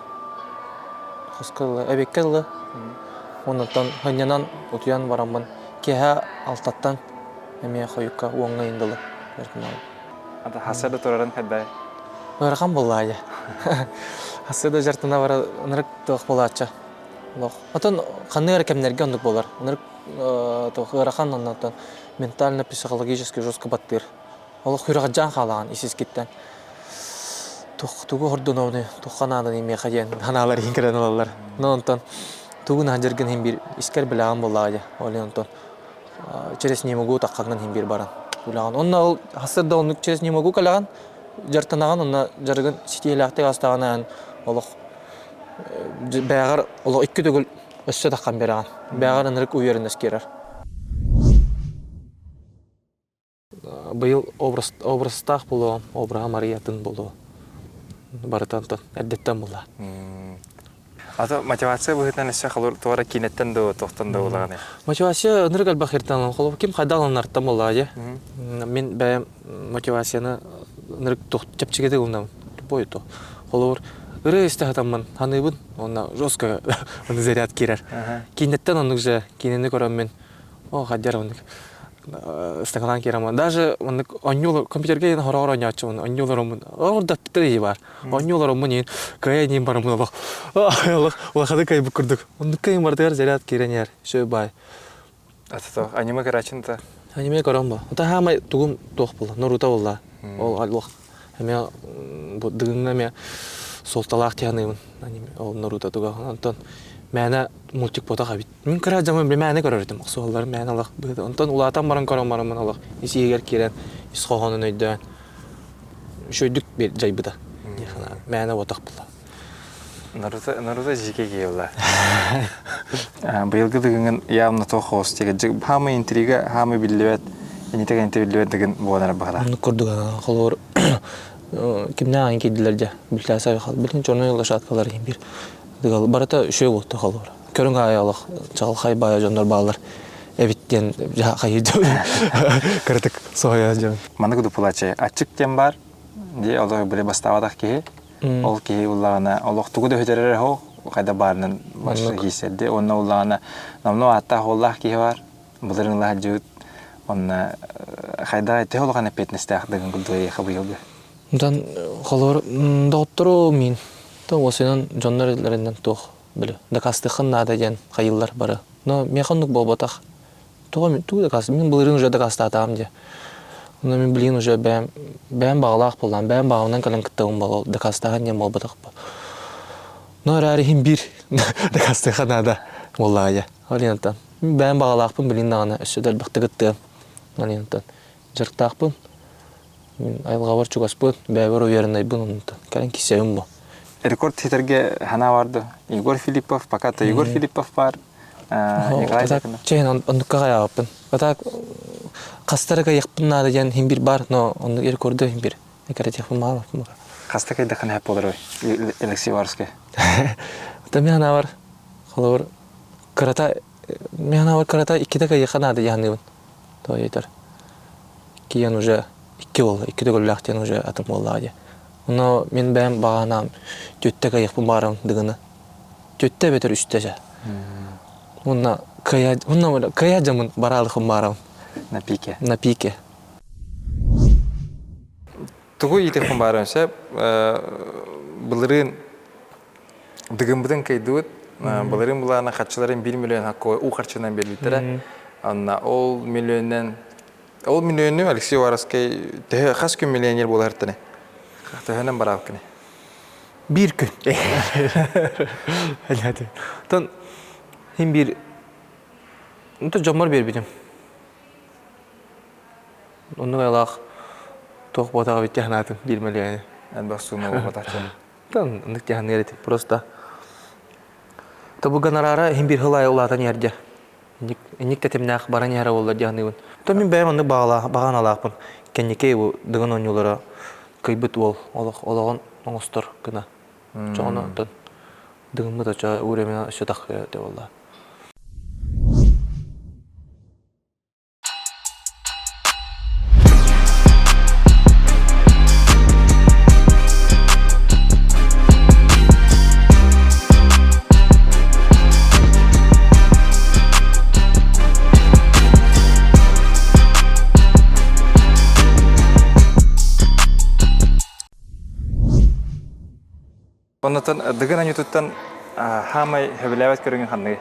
хаска дылы, эбиэккэ дылы. Оннуттан сынньанан утуйан бараммын киэһэ алтаттан эмиэ хойукка уоҥҥа иһин дылы дьарыктанабын.
Ата хасса да турарын хайдай?
Ыарахан буоллаа дьэ. Хасса да дьарыктана бара ынырык туох буолааччы. Олох. Отон ханнык эрэ кэмнэргэ оннук буолар. Ынырык туох ыарахан оннуттан ментально психологически жестко баттыыр. Олох сүрэҕэлдьээн хаалаҕын ис-искиттэн. Тух тугу ордунуону, тухха нааданы миэхэ диэн санаалар иһин кэлэн ылаллар. Но онтон тугу наһадьыргын иһин биир искэр билэҕин буоллаҕа дии. Ол иһин онтон через не могу таххаҥҥын иһин биир баран үлэҕин. Онно ол хасыр да оннук через не могу кэлэҕин, дьарыктанаҕын, онно дьарыгын ситиһиилээхтик аастаҕына эн олох бэйэҕэр олох икки төгүл өссө таххан биэрэҕин. Бэйэҕэр ынырык уверенность киирэр. Быйыл образ, образтаах буолуо, обраһа Мариятын буолуо. Барыта онтон эрдэттэн буолла.
Ато мотивация быһыытынан өссө холур туора киинэттэн да туохтан да буолаҕыный?
Мотивация ынырык элбэх иртан холобур ким хайдах ылынартан буоллаҕа дьэ. Мин бэйэм мотивацияны ынырык туох чэпчэкитик ылынабын. Любой то. Холобур ырыа истэ сатаммын саныыбын уонна жестко заряд киирэр. Киинэттэн оннук же киинэни көрөммүн о хаддьар оннук ыстакалаан киирэммин даже оннук оонньуу компьютерга иһин хороҕор оонньооччубун оонньуу олороммун ордаттар ии баар оонньуу олороммун иһин кыайа иһин бараммын олох олох улаханы кыайбыт курдук оннукка иһин барытыгар заряд киирэн иһэр все бай
Ата аниме көрөөччүн да
аниме көрөн бо ата хаамай тугум туох буолла Наруто буолла ол олох эмиэ бу дыгыҥҥа эмиэ суолталаах дии аниме ол Наруто туга онтон мээнэ мультик буотах эбит Мин кыра дьоммун мээнэ көрөр этим, охсуһалларын мээнэ олох быһыыта. Онтон улаатан баран көрөн бараммын олох ис иһигэр киирэн, ис хоһоонун өйдөөн, үчүгэйдик дьайбыта. Мээнэ уотах буолла.
Наруто, Наруто жике киевла. Быйылгы дыгыҥын явно туох хоос тигэ хаамы интрига, хаамы биллибэт, инитэ кэнтэ биллибэт дыгын буолар баҕара.
Оннук курдук холобур кимнээх киирдилэр дьэ билтээсэ билин черный лошадкалар иһин бир барыта үчүгэй буолта холобур көрүҥ аайы олох чаҕылхай баайа дьоннор бааллар эбит диэн хайыы кыратык соһуйа дьон.
Маннык дупулачы аччык диэн бар дии олох били бастаабатах киһи ол киһи уллаҕына олох тугу да өтөрөр хоох хайда баарынан башы киисэрди онно уллаҕына номно ааттаах уоллаах киһи бар былырыҥлаах дьыт онно хайда төһө улахан эппиэтинэстээх дыгын курдук быйылгы
Онтон холобур доҕоттору мин уосуйан дьоннор эллэринэн туох били дакаастыаххын наада диэн хайыыллар бары. Но миэхэ оннук буолбатах. Тоҕо мин тугу дакаас мин былырыын уже дакаастаатаҕым дии. Онно мин билигин уже бэйэм бэйэм баҕалаах буоллаҕым, бэйэм баҕабынан кэлэн кыттабын буолуо дакаастааһын диэн буолбатах бу. Но эрээри иһин биир дакаастыахха наада буоллаҕа дии. Ол иһин бэйэм баҕалаахпын билигин даҕаны өссө да элбэхтик кыттыам. Ол иһин дьарыктаахпын. Мин айылҕабар чугаспын, бэйэбэр увереннайбын онтон. Кэлин кисэбин бу.
Рекорд ситэргэ санаа бар да? Егор Филиппов, пока-то Егор Филиппов бар. Николай Дьяконов.
Чэйин оннукка хайаабаппын. А так хастара кайыахпын наада диэн иһин бир бар, но оннук рекорду иһин бир. Экэрэтиэхпин баҕарбаппын баҕар.
Хаста кайдаххына хэп болар Алексей Варскай?
Это мен санаабар, холобур, кырата, мен санаабар кырата иккитэ кайыахха наада дии саныыбын. Тоҕо Киэн уже икки буолла, икки төгүллээх диэн уже атын буоллаҕа дии. Ону мин бэйэм баҕанаам түөттэ кыайыахпын баҕарабын дыгыны. Түөттэ эбэтэр үстэ дьэ. Уонна кыайа уонна кыайа дьаммын бараалыхпын баҕарабын.
На пике.
На пике.
Тугу иитиэхпин баҕарабын сөп былырыын Дыгыммытын кыайдыбыт. Былырыын былаана харчыларын 1 миллион хакко уу харчынан биэрбиттэрэ. Анна ол миллионнан ол миллиону Алексей Уваровскай төһө хас күн миллионер буолар Төһөнөн бараабыккыный?
Биир күн. Тон хин биир Онто дьоммор биэрбитим. Оннук айылаах туох буотаҕа бит санаатым биир миллионы.
Элбэх суума буолбатах
Тан ыннык тиһанныыр этим просто. Тобу гонорара иһин биир сыл аайы улаатан иһэрдэ. Инник инник тэтимнээх баран иһэрэ буолла дии саныыбын. То мин бэйэм оннук баҕалаах баҕаналаахпын. Кэнникэй бу дыгын оонньуулара кыйбыт уол олох олоҕун оҥостор гына. Чоҕону онтон дыгыммыт очо уремена өссө таххыа этэ буолла.
Оннотон Дыгын аньытыттан хаамай сөбүлээбэт көрүҥүн ханныгый?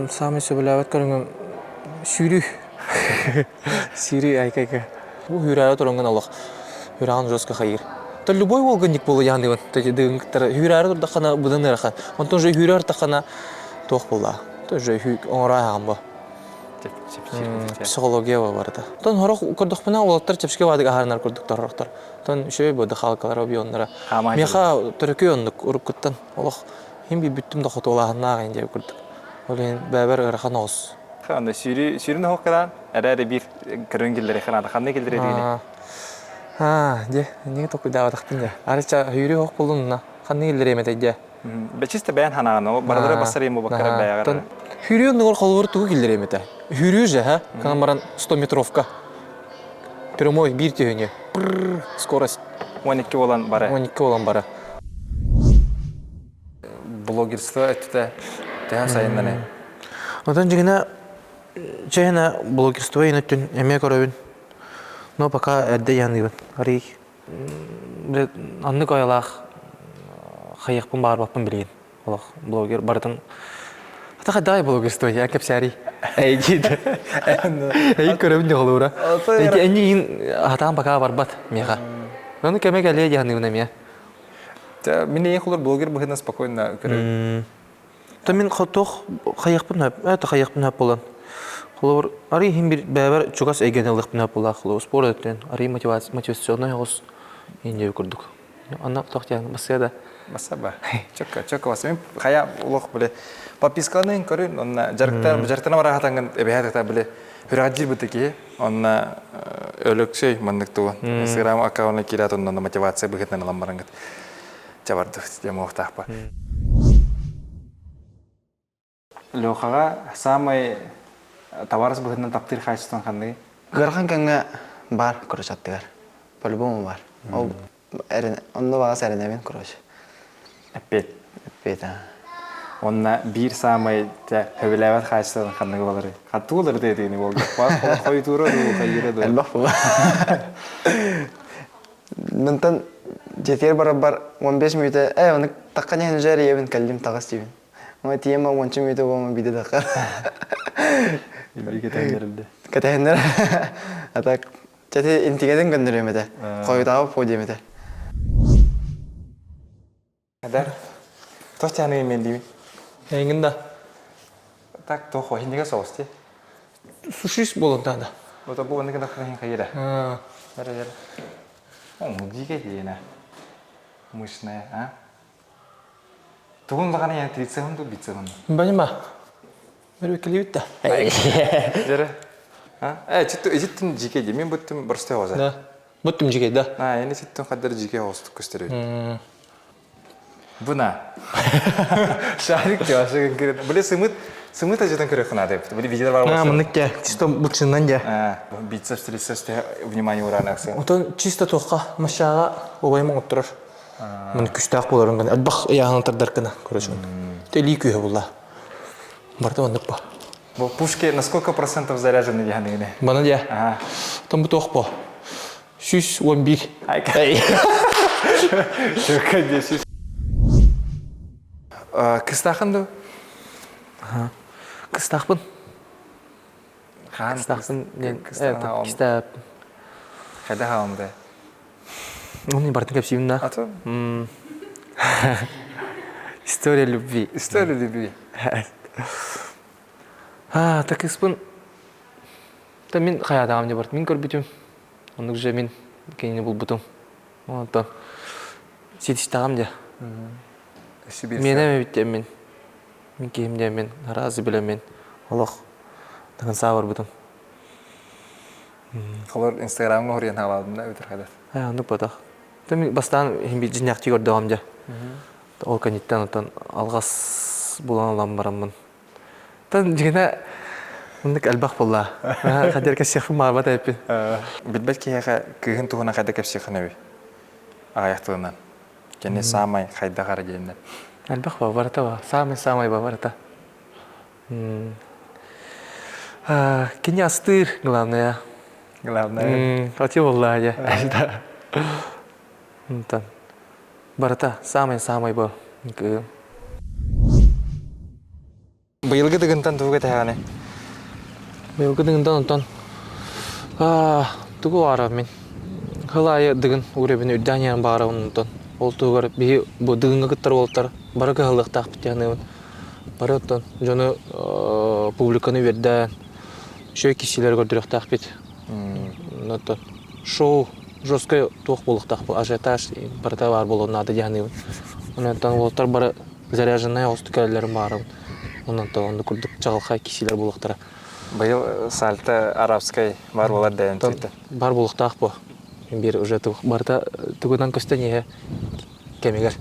Саамай сөбүлээбэт көрүҥүм сүүрүү. Сүүрүү айка-айка. Бу хүүрээри туруҥҥун олох хүүрэҕин жестко хайыыр. То любой уолганник буолу яандыгын. Дыгын кыттары хүүрээри турдаххына быдан ыарахан. Онтон уже хүүрэ артаххына туох буолла? То уже оҥоро ааҕан бу. Психология барыта. Тон хорох көрдөхпүнэ уолаттар чэпчэки баадык аһарынар курдуктар хорохтор. Тон үчүгэй бу дыхалкалар объемнара. Миэхэ төрөкүй оннук уруккуттан олох иһин бүттүм да хотуолааһыннаах ин диэбит курдук. Ол иһин бэбэр ыарахан оҕус.
Аны сүүрү сүүрүн оһох эрээри биир көрөн киллэри ханаата ханна киллэри дигини.
Аа, дьэ, инниги токуйдаабатахпын дьэ. Арыча сүүрү оһох булунна. Ханна киллэриэм этэй дьэ.
Бэчисте бэйэн ханааны, барылары бассар ему баккара бэйэҕэр.
Хүрүү оннугар холобур тугу киллэриэм этэ? Хүрүү же, ха? Канан баран 100 метровка. Прямой биир түһүнү. Скорость.
12 болан бара.
12 болан бара.
Блогерство өттүтэ төһөн сайыннаны?
Отон дьигинэ чэһинэ блогерство өттүн эмиэ көрөбүн. Но пока эрдэ яныыбын. Арый Оннук айылаах хайыахпын баҕарбаппын билигин. Олох блогер барытын Ата хайдаҕай блогерство я кэпсээрий. Эйгиит. Эйик көрөбүн дьоҕолуура. Эйги эннигин хатаан пока барбат миэхэ. Ону кэмэ кэлиэ диһаныыбын эмиэ.
Мин эйиэх олор блогер быһыынан спокойно көрөбүн.
То мин хотуох хайыахпын хөп, это хайыахпын хөп буолан. Холобур, арый иһин бир бэйэбэр чугас эйгэни ылыахпын хөп буолаах холобур спорт өттүн, арый мотивационнай оҕус индия курдук. Онно туох диэн бассыа да.
Бассаба. Чөккө, чөккө бас. Мин хайа улох биле подпискаларын көрүн, онна жарыктар, жарыктана барахатангын эбэһэ тата биле хүрәҕдьир быты киһи, онна Өлөксөй маннык тугун. Инстаграм аккаунтна киирээт онно мотивация быһытынан ылан барангыт. Чабардыбыт диэн муохтаахпа. Лехаҕа саамай товарыс быһыытынан таптыыр хаачыстыбаҥ ханныгый?
Ыарахан кэмҥэ баар, короче, аттыгар. По-любому баар. Ол онно баҕас эрэнэбин, короче.
Эппиэт.
Эппиэт, аа.
Онна биир саамай сөбүлээбэт хаачыстыбаҥ ханныгы боларый? Хаттуулар диэтигини буолга. Хойутуура дуу, хайыыра дуу?
Элбэх була. Мантан дьиэтигэр барарбар 15 мүнүүтэ ээ ону таххан иһэн уже эрийэбин кэллим таҕыс диибин. Ону тиийэн уонча мүнүүтэ буолан биирдэ таххар.
Илии кэтэһиннэрилди.
Кэтэһиннэр. А так чэти интигэтин көннөрүөм этэ. Хойутаабыт по диэм этэ.
Эдэр. Туох тяны имелдиибин?
Эйигин да.
Так, туох иһиннигэ соҕус дии.
Сушист буолан да.
Вот бу оннук гына хайыра. Бары бары. О, дикая диена. Мышная, а? Тугун лагана я трицепсом ду бицепсом.
Понимаю. Бөрөкелебит да.
Жere. А? Э, читту ижиттин жике ди. Мен буттум простой оза.
Да. Буттум жике, да.
А, эни ситтин каддар жике остук көстөрөйт. Буна. Шарик деп ашыгын кирет. Биле сымыт, сымыт ажытын көрө хына деп. Биле видеолар бар
болса. Мынык я, чисто бутчыннан я.
Бицепс, трицепс внимание уран аксы.
Отон чисто тоққа машаға убайым оттурар. Мын күстәк боларын гына. Бах яғын тардар гына, короче. Тели күйе була. Барда оннук ба.
Бу пушки на сколько процентов заряжены дияныгыны?
Бана дия. Ага. Там бу тоқ бо. 111.
Чөккө десиз. Кыстахын ду?
Кыстахпын. Кыстахпын ден кистап.
Хайда хаамды?
Оны бартын кепсибин да.
Аты?
История любви.
История любви.
А, так испын. Та мин хаятаҕым дьэ барт мин көрбүтүм. Оннук же мин кинини булбутум. Онтон ситистэҕим дьэ. Миэнэ эбит диэммин. Мин киһим диэммин, араас билэммин олох тыгын барбытым.
Холор Инстаграмҥа хоруйан хаалаабытым да өтөр хайдах.
Ээ, оннук ботах. Та мин бастаан иһин бир дьиннээхтии көрдөҕүм дьэ. Ол кэнниттэн оттон алҕас булан ылан бараммын. Тан дьиҥинэ оннук элбэх буолла. Хадер кэпсиэхпин баҕарбат эбиппин.
Билбэт киһиэхэ кыыһын туһунан хайда кэпсиэххин эбий? Аҕыйах тылынан. Кини саамай хайдах эрэ диэннэр.
Элбэх ба барыта ба. Саамай-саамай ба барыта. Кини астыыр, главное.
Главное.
Ати буолла дьэ. Онтон. Барыта самый-самый бу.
Быйылгы дыгынтан тугу кэтэһэҕиний?
Быйылгы дыгынтан онтон тугу баҕарабын мин? Хыл аайы дыгын уурабын үрдээн иһэн баҕарабын онтон. Ол туһугар биһи бу дыгыҥҥа кыттар уолаттар бары кыһаллыахтаахпыт диэн саныыбын. Бары оттон дьону публиканы үөрдээн, үчүгэй киһилэри көрдөрүөхтээхпит. Оттон шоу жесткай туох буолуохтаах ажиотаж барыта баар буолуон наада дии саныыбын. Онон уолаттар бары заряженнай оҕустук кэлэллэрин баҕарабын. Онон оннук курдук чаҕылхай киһилэр буолуохтара.
Быйыл сальто арабскай бар буолар дээн
Бар буолуохтаах буо. Биир уже барыта тугунан көстөн иһэ кэмигэр.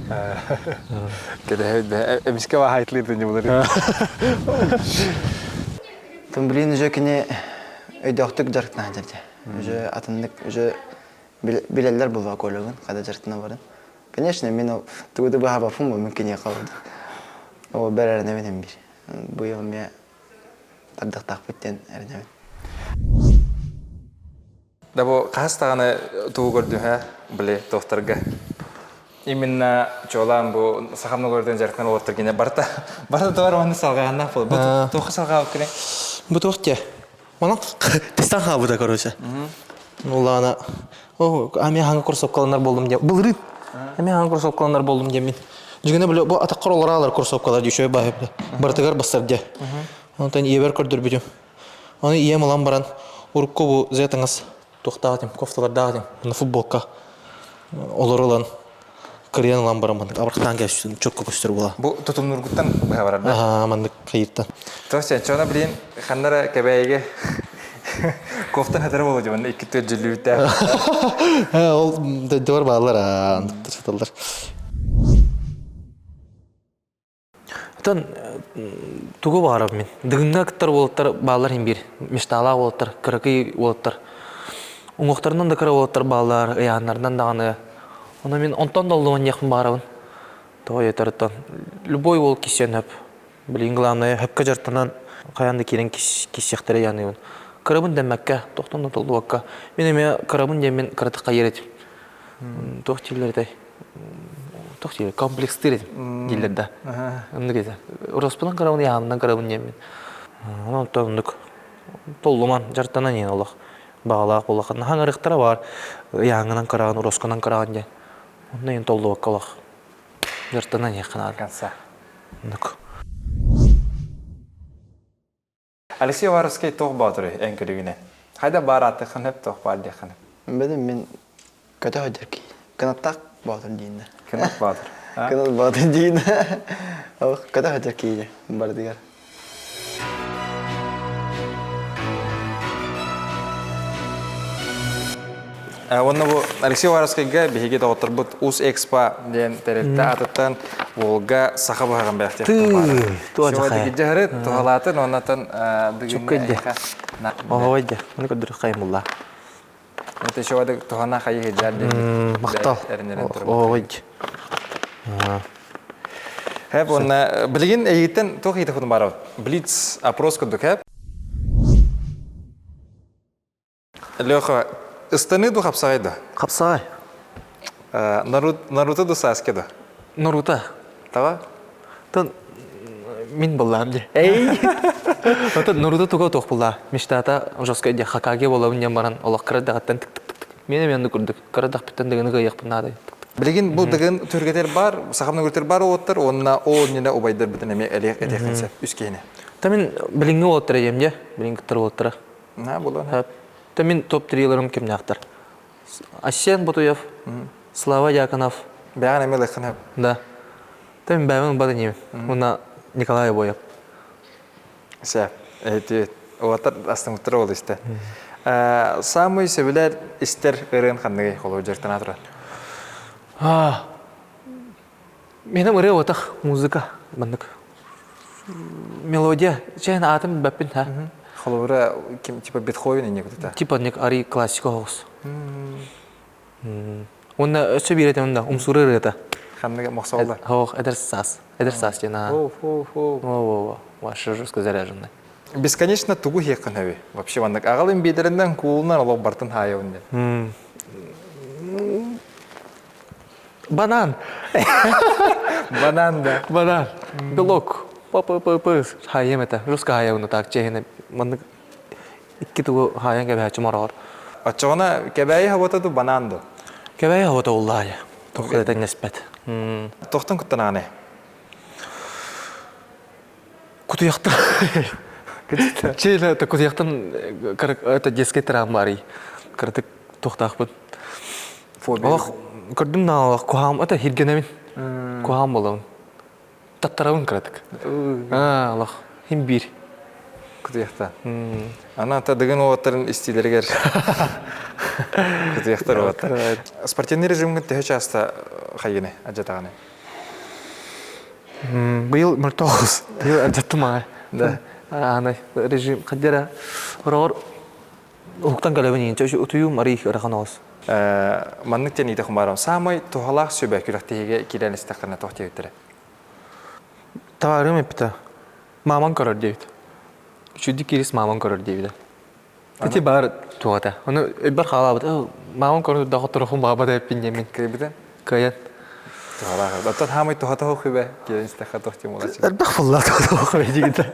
Кэдэһэбит эмискэ баһайтылыыр дэньэ булар.
Тон блин уже кини өйдөөхтүк дьарыктана дьэрдэ. Уже атыннык уже билэллэр буолуо коллегын хада дьарыктана барын. Конечно, мин ол тугу да баһабаппын бу мин киниэхэ олордум. Ол бэр эрэнэбин бир. Быйыл эмиэ тардыахтаахпыт диэн эрэнэбин.
Да бу хас даҕаны тугу көрдүм били туохтарга. Именно чуолаан бу сахам ногордон дьарыктан олортор кине барта барта товар уонна салҕааннаах буол. Бу туохха салҕаабыт кини?
Бу туох те? Манан тестан хаабыта короче. Ну ладно. О, ами хаҥа кроссовкаланар болдум диэн. Былырыын. Ами хаҥа кроссовкаланар болдум диэн мин. Дьигинэ били бу атаххар олораалар кроссовкалар дьүшөй баһып. Барытыгар бассар дьэ. Онтон ийэбэр көрдөрбүтүм. Ону ийэм ылан баран урукку бу Z-таҥас туохтаах этим, кофталардаах этим. Онно футболка олору ылан кырыйан ылан баран маннык абырахтаан кэбиспитим чокко көстөр буола.
Бу тутумнургуттан быһа барар да?
Аа, маннык хайыттан.
То сен блин ханнара кэбээйигэ кофтан хатара болу дьон икки төрт дьүллүбүттээх.
Ол дойдубар бааллар аа, сыталлар. Оттон тугу баҕарабын мин? Дыгыҥҥа кыттар уолаттар бааллар иһин биир. Мечталаах уолаттар, кыракый уолаттар. Уҥуохтарынан да кыра уолаттар бааллар, ыйааһыннарынан даҕаны. Ону мин онтон да оллуон диэхпин баҕарабын. Тоҕо диэтэр любой уол киссиэн сөп. Билигин главное сөпкө дьарыктанан хайаан да киирэн киссиэхтэрэ диэн Кырабын дэммэккэ, тохтон да толлубакка. Мин эмиэ кырабын диэммин кыратык хайыр этим. Туох дииллэр этэй? Туох дииллэр? Комплекстыыр этим дииллэр да. Оннук этэ. Уроспунан кырабын, яамынан кырабын диэммин. Онон оннук толлуман, дьарыктанан иһин олох баҕалаах буоллаххына хаҥарыахтара баар ыйааҥҥынан кыраҕын, уроскунан кыраҕын диэн. Онно иһин толлубакка олох дьарыктанан иһиэххэ наада.
Конца.
Оннук.
Алексей Уваровский туох боотуруй эн көрүгүнэн? Хайда баар ааттыаххын сөп, туох баар диэххин сөп?
Бэдим мин көтө сылдьар киһи. Кынаттаах боотур дииннэ.
Кынат боотур.
Кынат боотур дииннэ. Ох, көтө сылдьар киһи барытыгар.
Уонна бу Алексей Уваровскайга биһиги доҕотторбут Ус Экспо диэн тэрилтэ аатыттан Волга саха быһаҕын бэлэхтиэхтэн баара.
Туо
Дьаһары туһалаатын уоннатан
Чуккайде. Оһойде. Маны көрдөрөх хайымылла.
Это еще вады туһана хайы хеджар диэн.
Махтал. Оһойде.
Хэп уонна билигин эйигиттэн туох ыйытыхпын баарабыт. Блиц опрос курдук хэп. Леха, ыстаныы ду хапсаҕай да?
Хапсаҕай.
Наруто ду Саске да?
Наруто.
Тава?
Тон мин буллаам дии. Эй! Ото Наруто туга туох буллаа. Мечтата жестко дии Хакаге буолабын диэн баран олох кыра даҕаттан тык тык тык. Мен эмиэ оннук курдук кыра дахпыттан дыгыны кыайыахпын наада.
Билигин бу дыгын түргэтэр бар, сахамны көртөр бар уоттар, уонна ол иннинэ убайдарбытын эмиэ элиэх этиэххин сөп үс киһини.
Та мин билиҥҥи уолаттар диэм дьэ, билиҥ кыттар уолаттара.
На буолуон.
Та мин топ-трилерым кимнээхтэр? Асен Ботуев, Слава Дьяконов.
Бэҕэн эмиэ ылыаххын
Да. Та мин бэйэбин ылбат инибин. Уонна Николай Обоев.
Сөп. Эти уолаттар астымыттар ол истэ. Самый сөбүлээр истэр ырыан ханныгый холобур дьарыктана турар?
Менем ырыа отах музыка маннык мелодия чээн аатын билбэппин ха
Холобура ким типа Бетховен инне кутута.
Типа ник ари классика оҕус. Уонна өссө биир этим да умсура ырыата.
Ханныга мохсооллар.
Хоох эдэр саас. Эдэр саас диэн аа.
О, фу, фу.
О, ваше жестко заряженный.
Бесконечно тугу хиэххин хөбү. Вообще маннык аҕалын биэдэринэн куулунан олох бартын хаайабын диэн.
Банан.
Банан да.
Банан. Белок. П-п-п-п. Хайым это. Русская хайабын так чехine. Маннык икки тугу хайан кэбэһээччи мороҕор.
Оччоҕуна кэбээйи хабата ду банан ду?
Кэбээйи хабата уллаайа. Тоқта тэҥнэспэт.
Тохтон куттанааны?
Кутуйахтан. Чийлэ это кутуйахтан это детский травма арый. Кыратык тохтаахпын.
Фобия.
Олох көрдүм на олох куһаам это хиргенемин. Куһаам болабын. Таттарабын кыратык. Аа, олох хим биир.
Кутуйахта. Ана та дыгын уоттарын истиилэригэр кутуйахтар уоттар. Спортивный режимҥин төһө часто хайыны адьатаҕаны?
Быйыл мөлтөҕүс. Быйыл адьаттым аҕай.
Да.
Аанай режим хаддера хороҕор уһуктан кэлэбин иинчэ утуйуум арый ырахан оҕус.
Маннык тениите хумаарам саамай туһалаах сүбэ күрэхтэһиигэ киирэн истэххинэ туох диэбиттэрэ?
Табаарым эппитэ. Мааман көрөр диэбит. Үчүгдүк киирис мааман көрөр диэбитэ. Ити баар туота. Ону өйбөр хаалаабыт. Маамам көрөр да хотторохун баҕабат эппин диэммин.
Кыайбытын?
Кыайан.
Туһалаах. Оттон хаамай туһата суох үбэ киирэн истэххэ туох диэн буолааччы?
Элбэх буолла туһата суох дигитэ.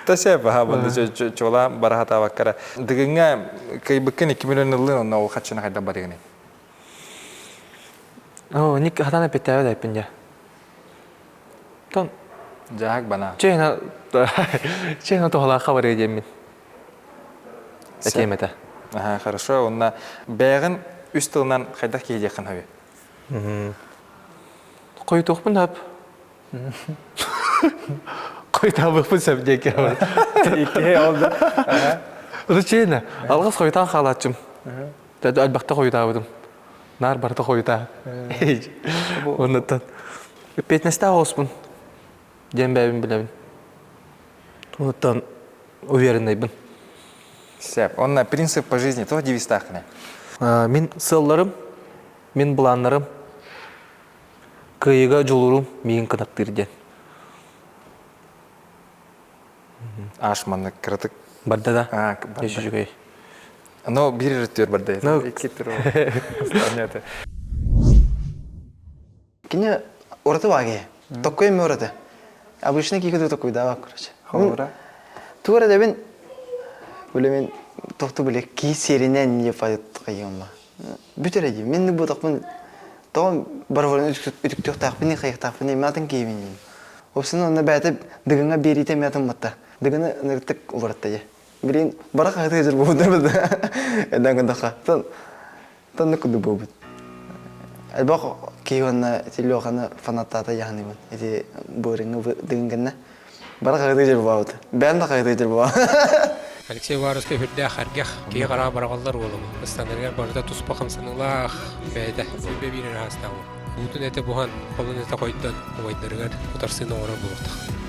Тася баха банда чуола барахатаабаккара. Дыгыҥҥа кыайбыккын 2 миллион ыллын онно ол хаччына хайдах барыгыный?
Оо, ник хатан эппиттээбэт эппин дьэ. Тон
Дьаһак бана.
Чэйна чэйна туһалаахха барыа диэммин. Этиэм этэ.
Аха, хорошо. Онна бэйэҕин үс тылынан хайдах киһи диэххин сөбүй?
Хойутуохпун сөп. Хойутаабыппын сөп диэки.
Иккиһи ол да.
Ото чэйна алҕас хойутаан хаалааччым. Элбэхтэ хойутаабытым. Наар барыта хойутаа. Оннуттан эппиэтинэстээх оҕуспун диэн бэйэбин билэбин. Онуттан уверенныйбын.
Сөп. Онно принцип по жизни туох девизтааххыный?
Мин сыалларым, мин былааннарым, кыайыыга дьулуурум миигин кынаттыыр диэн.
Аш маннык кыратык
Барда да? Үчүгэй.
Но биир өрүттүөр барда.
Ну,
Икки тур.
Кини ураты бааги. Токкой эми ураты. Обычно киһи токкуйдаабак, короче.
Холобура?
Тугу эрэ дэбин били мин тохту били киһи сиэринэн не хайыама. Бүтэр эдии. Мин бутахпын тоҕо барварын үтүктүөхтаахпын хайыахтаахпын эми атын киһибин диин. Собственно, онно бэйэтэ дыгыҥа биэриитэ эмиэ атын батта. Дыгыны ынырыктык уларытта дии. Билин бара хаһыта сылдьар буолбуттар да. Эдэн гындаха. Тон тоннук курдук буолбут. Элбэх киһи уонна ити Леханы фанаттаата дьаһаныыбын. Ити быырыҥҥы дыгын гынна. Бара хаһыта сылдьар буолбут. Бэйэм да хаһыта сылдьар буолбут.
Алексей Уваровскай үрдээх эргэх, киһи хараҕа бараҕаллар уолугу. Ыстанарыгар барыта туспа хамсаныылаах бэйэтэ сүүрбэ биир ыраастаах уол. Буутун этэ буһан, холун этэ хойдон, убайдарыгар утарсыыны оҥорор буолуохтаах.